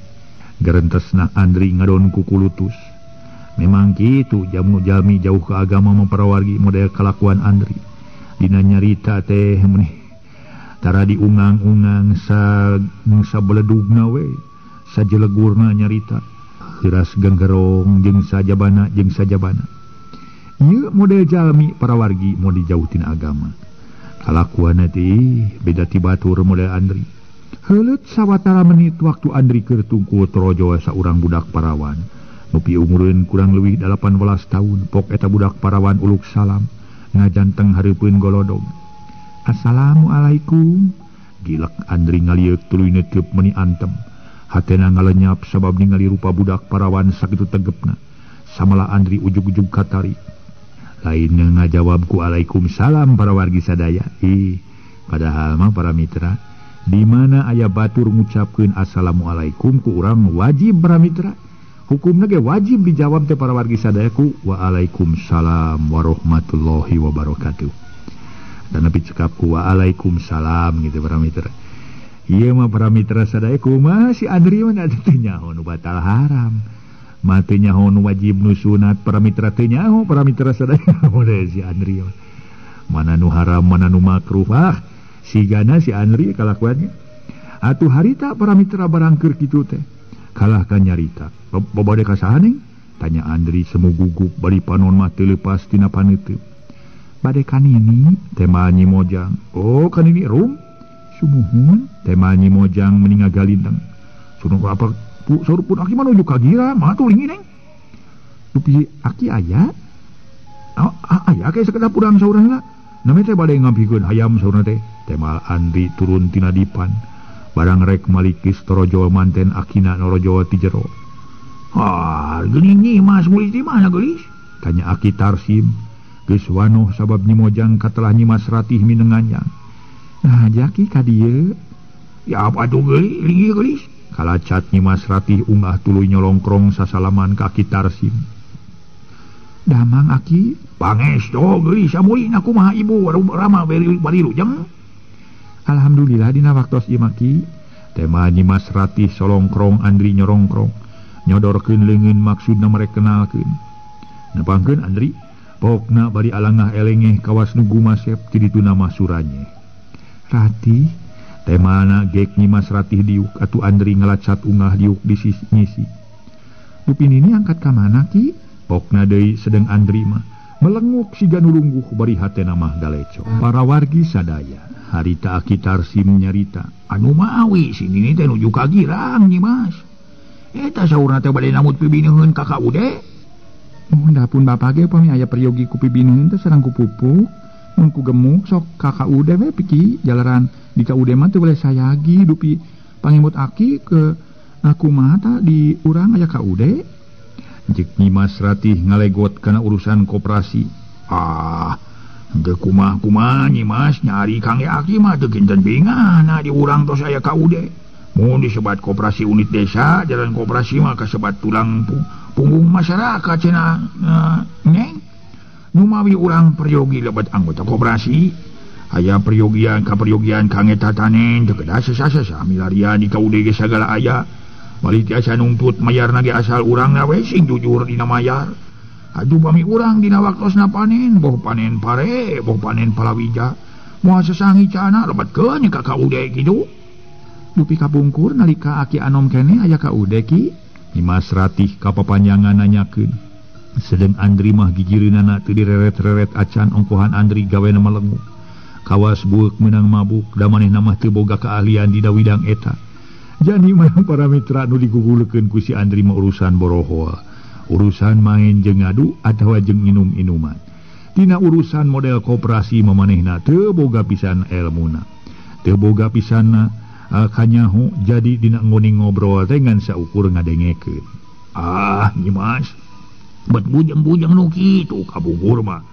Gerentesna Andri ngadon ku kulutus. Memang kitu jamu jalmi jauh ke agama mah para wargi model kalakuan Andri. Dina nyarita teh meuni tara diungang-ungang sa sabeledugna we, sajelegurna nyarita. Heuras genggerong jeung sajabana jeung sajabana. Ieu model jalmi para wargi model jauh tina agama. Kalakuanna teh beda ti batur model Andri. Heuleut sawatara menit waktu Andri keur tungkul torojo saurang budak parawan. Nepi umureun kurang leuwih 18 tahun, pok eta budak parawan uluk salam ngajanteng hareupeun golodog. Assalamualaikum. Gilek Andri ngalieuk tuluy neuteub meuni antem. Hatena ngalenyap sabab ningali rupa budak parawan sakitu tegepna. Samala Andri ujug-ujug katari. Lain ngajawab ku alaikumsalam para wargi sadaya. Ih, padahal mah para mitra, di mana aya batur ngucapkeun assalamualaikum ku urang wajib para mitra. Hukumna ge wajib dijawab teh para wargi sadaya ku waalaikumsalam warahmatullahi wabarakatuh. Dan nepi cekap ku waalaikumsalam gitu para mitra. Ieu mah para mitra sadaya kumaha si Andri mah teu nyaho nu batal haram. Mah teu nyaho nu wajib nu sunat para mitra teu nyaho para mitra sadaya model si Andri mah. Mana nu haram mana nu makruh ah sigana si Andri kalakuannya. Atuh harita para mitra barang keur kitu teh. Kalah ka nyarita. Babade ka saha ning? Tanya Andri semu gugup bari panon mah teu leupas tina paneuteub. Bade ka nini? Tema Nyi Mojang. Oh, ka nini rum? Sumuhun, tema Nyi Mojang meni ngagalinteng. Suruh apa pu saur pun aki mah nuju ka gira, mah tuh lingi neng. Dupi aki aya? Aya kayak sekedar purang saurna heula. Nami teh bade ngampikeun hayam saurna teh. Tema Andri turun tina dipan. Barang rek malikis torojol manten akina norojol ti jero. Ah, geuning Nyi Mas mulis di mana geulis? Tanya aki Tarsim. Geus wanoh sabab Nyi Mojang katelah Nyi Mas Ratih minenganyang. Nah, jaki ka dieu. Ya apa tuh geulis, linggih geulis? Kalacat Nyi Mas Ratih ungah tuluy nyolongkrong sasalaman ka aki Tarsim. Damang aki, pangesto geulis samulina kumaha ibu rama bari rujeng. Alhamdulillah dina waktos ieu maki. Tema Nyi Mas Ratih solongkrong Andri nyorongkrong. Nyodorkeun leungeun maksudna merek kenalkeun. Nepangkeun Andri, pokna bari alangah elengeh kawas nu gumasep ti dituna mah suranye. Ratih temana gek Nyimas Ratih diuk atuh Andri ngalacat ungah diuk di sisi ngisi. Dupi Nini angkat ka mana ki? Pokna deui sedeng Andri mah melenguk siga nu lungguh bari hatena mah galeco. Para wargi sadaya harita Aki Tarsim nyarita anu mawi si Nini teh nuju ka girang Nyimas. Eta saurna teh bade namut pibineun ka KUD. Mun pun bapak ge upami aya peryogi ku pibineun teh sareng ku pupuk. Mun ku gemuk sok ka KUD we piki jalaran di KUD mah teu boleh sayagi dupi pangimut aki ke kumaha ta di urang aya KUD. Jek Nyimas Ratih ngalegot kana urusan koperasi. Ah, henteu kumaha-kumaha Nyimas nyari kangge aki mah teu kinten bingahna di urang tos aya KUD. Mun disebat koperasi unit desa, jalan koperasi mah kasebat tulang punggung masyarakat cenah neng. Numawi urang peryogi lebet anggota koperasi, aya peryogian ka peryogian kangge tatanen teu kedah sesa-sesa milarian di KUD ge sagala aya. Bali tiasa nungtut mayarna ge asal urangna we sing jujur dina mayar. Aduh pami urang dina waktosna panen, boh panen pare, boh panen palawija. Moal sesangi cana lebetkeun ka KUD kitu. Dupi kapungkur nalika aki anom kene aya KUD ki? Nyimas Ratih kapapanjangan nanyakeun. Sedeng Andri mah gigireunana teu direret-reret acan ongkohan Andri gawena melenguk. Kawas bueuk meunang mabuk da manehna mah teu boga keahlian dina widang eta. Jani mah para mitra nu digugulekeun ku si Andri mah urusan borohoa, urusan main jeung ngadu atawa jeung minum-inuman. Tina urusan model koperasi mah manehna teu boga pisan elmuna. Teu boga pisanna kanyaho jadi dina nguning ngobrol teh ngan saukur ngadengekeun. Ah, Nyimas, bet bujeng-bujeng nu kitu kabungkur mah.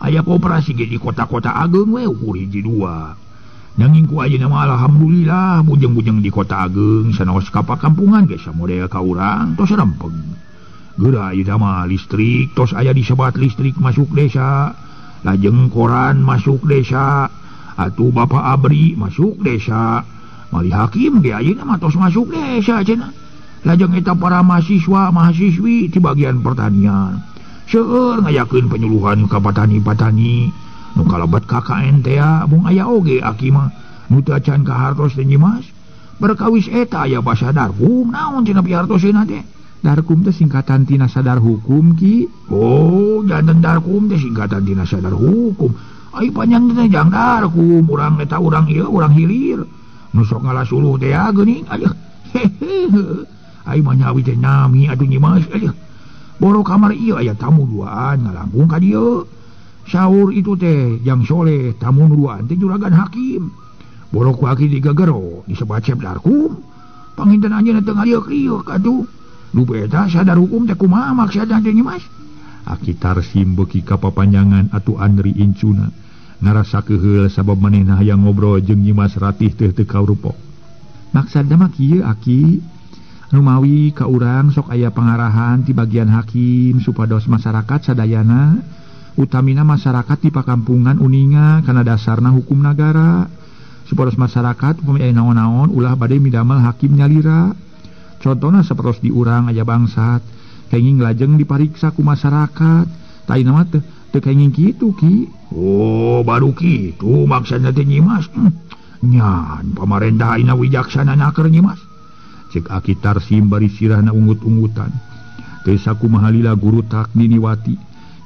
Aya koperasi ge di kota-kota ageung we ukur hiji dua. Nanging ku ayeuna mah alhamdulillah bujeng-bujeng di kota ageung sanaos ka pakampungan ge samodel ka urang tos rempeg. Geura ayeuna mah listrik tos aya disebat listrik masuk desa, lajeng koran masuk desa, atuh Bapak Abri masuk desa. Mali hakim ge ayeuna mah tos masuk desa cenah. Lajeng eta para mahasiswa mahasiswi di bagian pertanian seueur ngayakeun penyuluhan ka patani-patani nu kalebet KKN teh mung aya oge aki mah nu teu acan kahartos teh Nyimas. Berkawis eta aya basa darkum naon cenah pihartoseuna teh? Darkum teh singkatan tina sadar hukum ki. Oh, janten darkum teh singkatan tina sadar hukum. Ai panjang teh jang darkum urang eta urang ieu urang hilir. Nu sok ngalasuluh teh geuning aduh. Ai mah nyawi teh nami atuh Nyimas aduh. Boro kamar ieu aya tamu duaan ngalangkung ka dieu. Sahur itu teh jang soleh tamu duaan teh juragan hakim. Boro ku aki digagero disebat cep darkum. Panginten anjeunna teu ngalieu-lieu atuh. Lupa eta sadar hukum teh kumaha maksudna teh Nyimas? Aki Tarsim beuki kapapanjangan atuh Andri incuna. Ngarasa keheul sabab manehna hayang ngobrol jeung Nyimas Ratih teh teu karupo. Maksudna mah kieu aki. Numawi ka urang sok aya pangarahan ti bagian hakim supados masyarakat sadayana utamina masyarakat di pakampungan uninga kana dasarna hukum nagara supados masyarakat upami aya naon-naon ulah bade midamel hakim nyalira. Contona sapertos di urang aya bangsat kenging lajeng dipariksa ku masyarakat ta ayeuna mah teu kenging kitu ki. Oh, baru kitu maksudna teh Nyimas. Nyan pamarentah ayeuna wijaksana naker Nyimas. Cek Aki Tarsim bari sirahna ungut-ungutan. Teu sakumaha lila guru tak Niniwati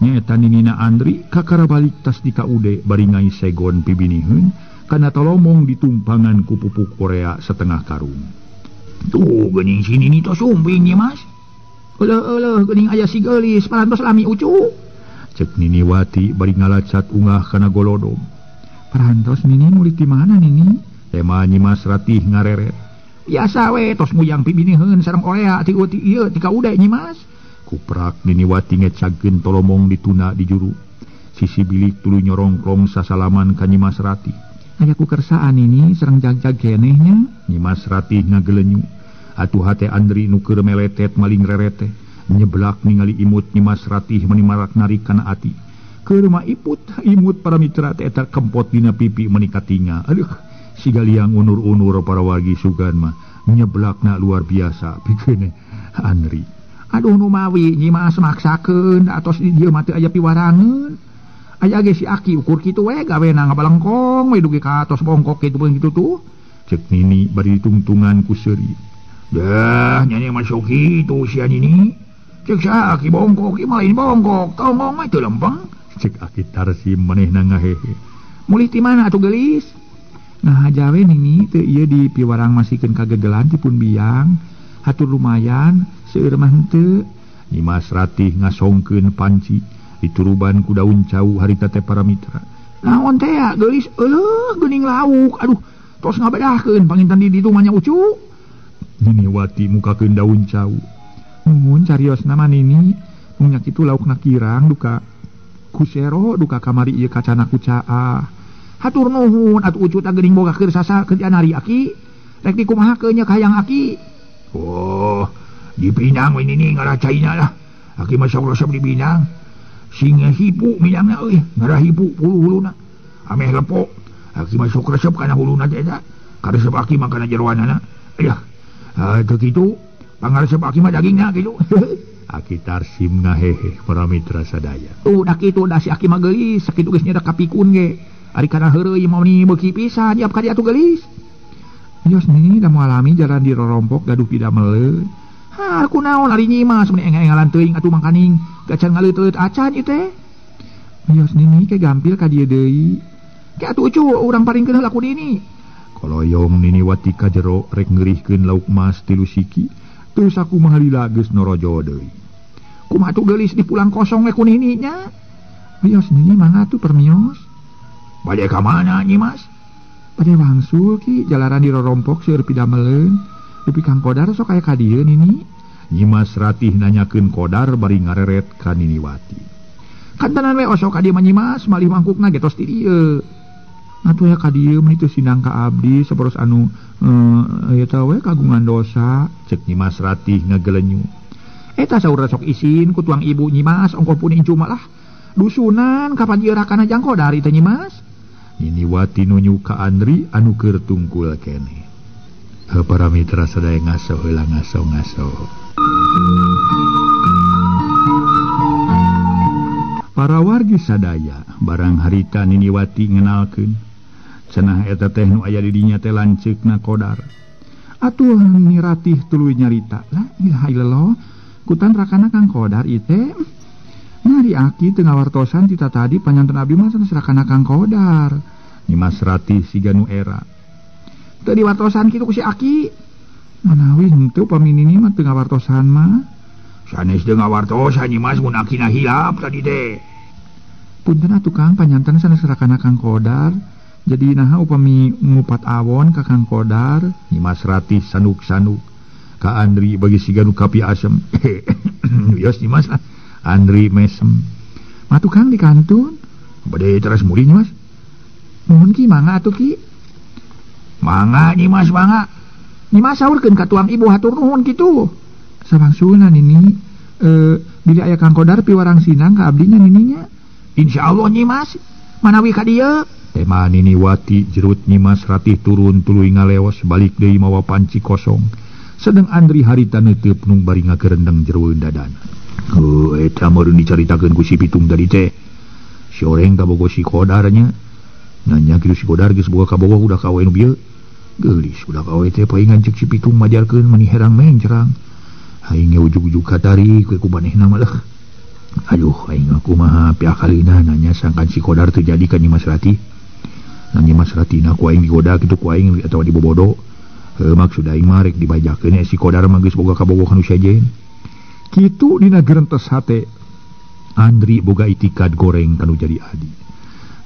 nyaeta Ninina Andri kakara balik tas di KUD bari ngai segon pibiniheun kana tolomong ditumpangan ku pupuk Korea setengah karung. Tuh geuning si Nini tos sumping Nyimas. Euleuh-euleuh geuning aya si geulis parantos lami ucu. Cek Niniwati bari ngalacat ungah kana golodom. Parantos Nini mulit di mana Nini? Tema Nyimas Ratih ngareret. Biasa we tos nguyang pibiniheun sareng Korea ti ieu ti KUD Nyimas. Kuprak Niniwati ngecagkeun tolomong dituna di juru. Sisi bilik tuluy nyorongkrong sasalaman ka Nyimas Ratih. Aya ku kersaan ini sareng jag-jag keneh nya. Nyimas Ratih ngagelenyu. Atuh hate Andri nu keur meletet maling rerete. Nyeblak ningali imut Nyimas Ratih meni marak narik kana ati. Keur mah iput imut para mitra teh eta kempot dina pipi meni katinga. Aduh, siga liang unur-unur para wargi sugan mah nyeblakna luar biasa pikeun Andri. Aduh numawi Nyimas maksakeun atos di dieu mah teu aya piwarangeun. Aya ge si aki ukur kitu we gawena ngabalengkong we dugi ka atos bongkok kitu beung kitu tuh. Cek Nini bari ditungtungan ku seuri. Dah nyanyi masuk kitu sia Nini. Cek si aki bongkok ieu mah lain bongkok, tonggong mah teu lempeng. Cek aki Tarsim manehna ngahehe. Mulih ti mana atuh geulis? Nah jawe Nini teu ieu di piwarang masikeun kagegelan ti pun biang. Hatur lumayan seueur mah henteu. Nyimas Ratih ngasongkeun panci dituruban ku daun cau harita teh para mitra. Naon teh ya geulis euleuh geuning lauk. Aduh tos ngabedahkeun panginten di ditu mah nya ucu. Niniwati mukakeun daun cau. Nuhun cariosna mah Nini, mung nya kitu laukna kirang duka kusero duka kamari ieu kacana kucaah. Hatur nuhun atuh ucu teh geuning boga keur sasa kerjaan hari aki. Rek dikumahakeun nya ka hayang aki. Oh, di Pinang we Nini ngarah caina lah. Aki mah sok resep di Pinang. Sing hipu minangna euy, ngarah hipu hulu-huluna. Ameh lepok. Aki mah sok resep kana huluna teh eta. Karesep aki mah kana jeroanana. Ayah. Teu kitu, pangaresep aki mah dagingna kitu. Aki Tarsim ngahehe para mitra sadaya. Tuh da kitu da si aki mah geulis, sakitu geus nyedak kapikun ge. Ari kana heureuy mah ni beuki pisan ieu ka dieu atuh geulis. Yos Nini da moal alami jalan di rorompok gaduh pidameleun. Ha, kunaon ari Nyimas meni enggal-enggalan teuing atuh mangkaning gacan ngaleuteut acan ieu teh. Yos Nini ke gampil ka dieu deui. Ke atuh ucu urang paringkeun heula ku Nini. Koloyong Niniwati ka jero rek ngeurihkeun lauk mas tilu siki, teu sakumaha lila geus norojo deui. Kumaha atuh geulis dipulang kosong we ku Nini nya. Yos Nini mangga atuh permios. Bade ka mana Nyimas? Bade wangsul ki jalaran di rorompok seueur pidameleun. Dupi Kang Kodar sok aya ka dieu Nini. Nyimas Ratih nanyakeun Kodar bari ngareret ka Niniwati. Kantenan we osok ka dieu mah Nyimas, malih mangkukna ge tos di dieu. Atuh ya ka dieu mah teu sinang ka abdi saporos anu eta we kagungan dosa, cek Nyimas Ratih ngagelenyu. Eta saur sok isin ku tuang ibu Nyimas ongkoh pun incu mah lah. Dusunan kapan ieu rakana jang Kodar teh Nyimas? Niniwati nunyu ka Andri anu keur tungkul keneh. Para mitra sadaya ngaso heula ngaso-ngaso. Para wargi sadaya barang harita Niniwati ngenalkeun cenah eta teh nu aya di dinya teh lanceukna Kodar. Atuh Nini Ratih tuluy nyarita, la ilaha illallah kutan rakana Kang Kodar ieu teh. Nari aki teu ngawartosan tita tadi panyanten abdi mah sanes rakana Kang Kodar. Nyimas Ratih siga nu era. Teu diwartosan kitu ku si aki. Manawi henteu pami Nini mah teu ngawartosan mah. Sanes teu ngawartosan Nyimas mun akina hilap tadi teh. Punten atuh Kang panyanten sanes rakana Kang Kodar. Jadi naha upami ngupat awon ka Kang Kodar. Nyimas Ratih sanuk-sanuk. Ka Andri bagi siga nu kapi asem. Yos Nyimas lah. Andri mesem. Mah tukang di kantun. Bade teras mulih Nyimas. Nuhun ki mangga atuh ki. Mangga Nyimas mangga. Nyimas saurkeun ka tuang ibu hatur nuhun kitu. Sawangsulna Nini bilih aya Kang Kodar piwarang sinang ka abdi nya Nininya. Insyaallah Nyimas. Manawi ka dieu. Tema Niniwati jerut Nyimas Ratih turun tuluy ngaleos balik deui mawa panci kosong. Sedeng Andri harita neuteub nung bari ngagerendeng jeroeun dadana. Oh, eta meureun dicaritakeun ku si Pitung tadi teh. Si oreng kabogo si Kodar nya. Nanya kitu si Kodar geus boga kabogoh udah kawe nu bieu. Geulis udah kawe teh paingan ceuk si Pitung majarkeun mani herang mencrang. Aing ge ujug-ujug katarik we ku manehna mah lah. Aduh, aing kumaha piakalina nanya sangkan si Kodar teu jadi ka Nyimas Ratih. Nanya Nyimas Ratih na ku aing digoda kitu ku aing atawa dibobodo. Heuh maksud aing mah rek dibajakeun si Kodar mah geus boga kabogoh nu sejen. Kitu dina gerentes hate Andri boga itikad goreng kanu jadi adi.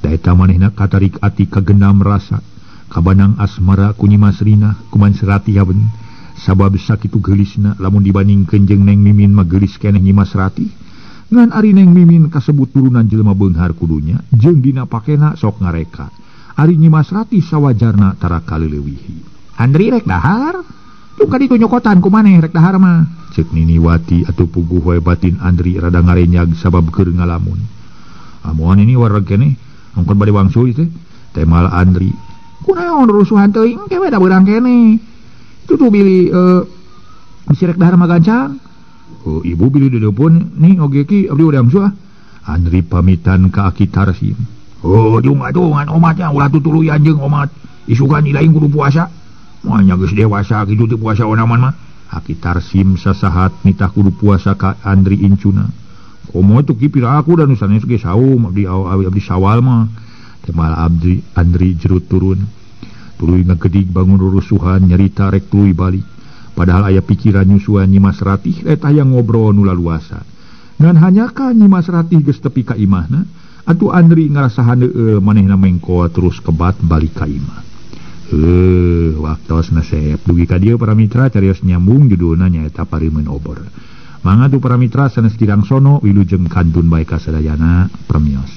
Da eta manehna katarik ati kagenam rasa kabanang asmara ku Nyimas Rina kuman Ratih haben sabab sakitu geulisna lamun dibandingkeun jeung Neng Mimin mah geulis keneh Nyimas Ratih. Ngan ari Neng Mimin kasebut turunan jelema beunghar kudunya jeung dina pakena sok ngareka. Ari Nyimas Ratih sawajarna tara kaleulewihi. Andri rek dahar? Tuh ka ditu nyokotan ku maneh rek dahar mah. Cek Niniwati atuh puguh wae batin Andri rada ngarenyag sabab keur ngalamun. Amuan ini wareg keneh angkon bade wangsul teh. Temal Andri. Kunaon rusuhan teuing ke we da beurang keneh. Itu tuh bilih bisi rek dahar mah gancang. Oh, ibu bilih dedeupun nih oge ki abdi udah wangsul ah. Andri pamitan ka Aki Tarsim. Oh, jungadungan omatnya ulah tutuluyan jeung omat. Isukan ilaing kudu puasa. Moalnya geus dewasa kitu teu puasa onaman mah. Aki Tarsim sasahat nitah kudu puasa ka Andri incuna. Komo tuh ki pira aku dan sanes ge saum abdi abdi sawal mah. Temal abdi Andri jerut turun. Tuluy ngagedig bangun rurusuhan nyarita rek tuluy balik. Padahal aya pikiran nyusuan Nyimas Ratih eta hayang ngobrol nu laluasa. Ngan hanyaka Nyimas Ratih geus tepi ka imahna, atuh Andri ngarasa haneueul manehna mengko terus kebat balik ka imah. Waktosna sep dugi ka dieu para mitra carios nyambung judulna nyaeta Pareumeun Obor. Mangga tuh para mitra sanes kirang sono wilujeng kantun bae kasadayana permios.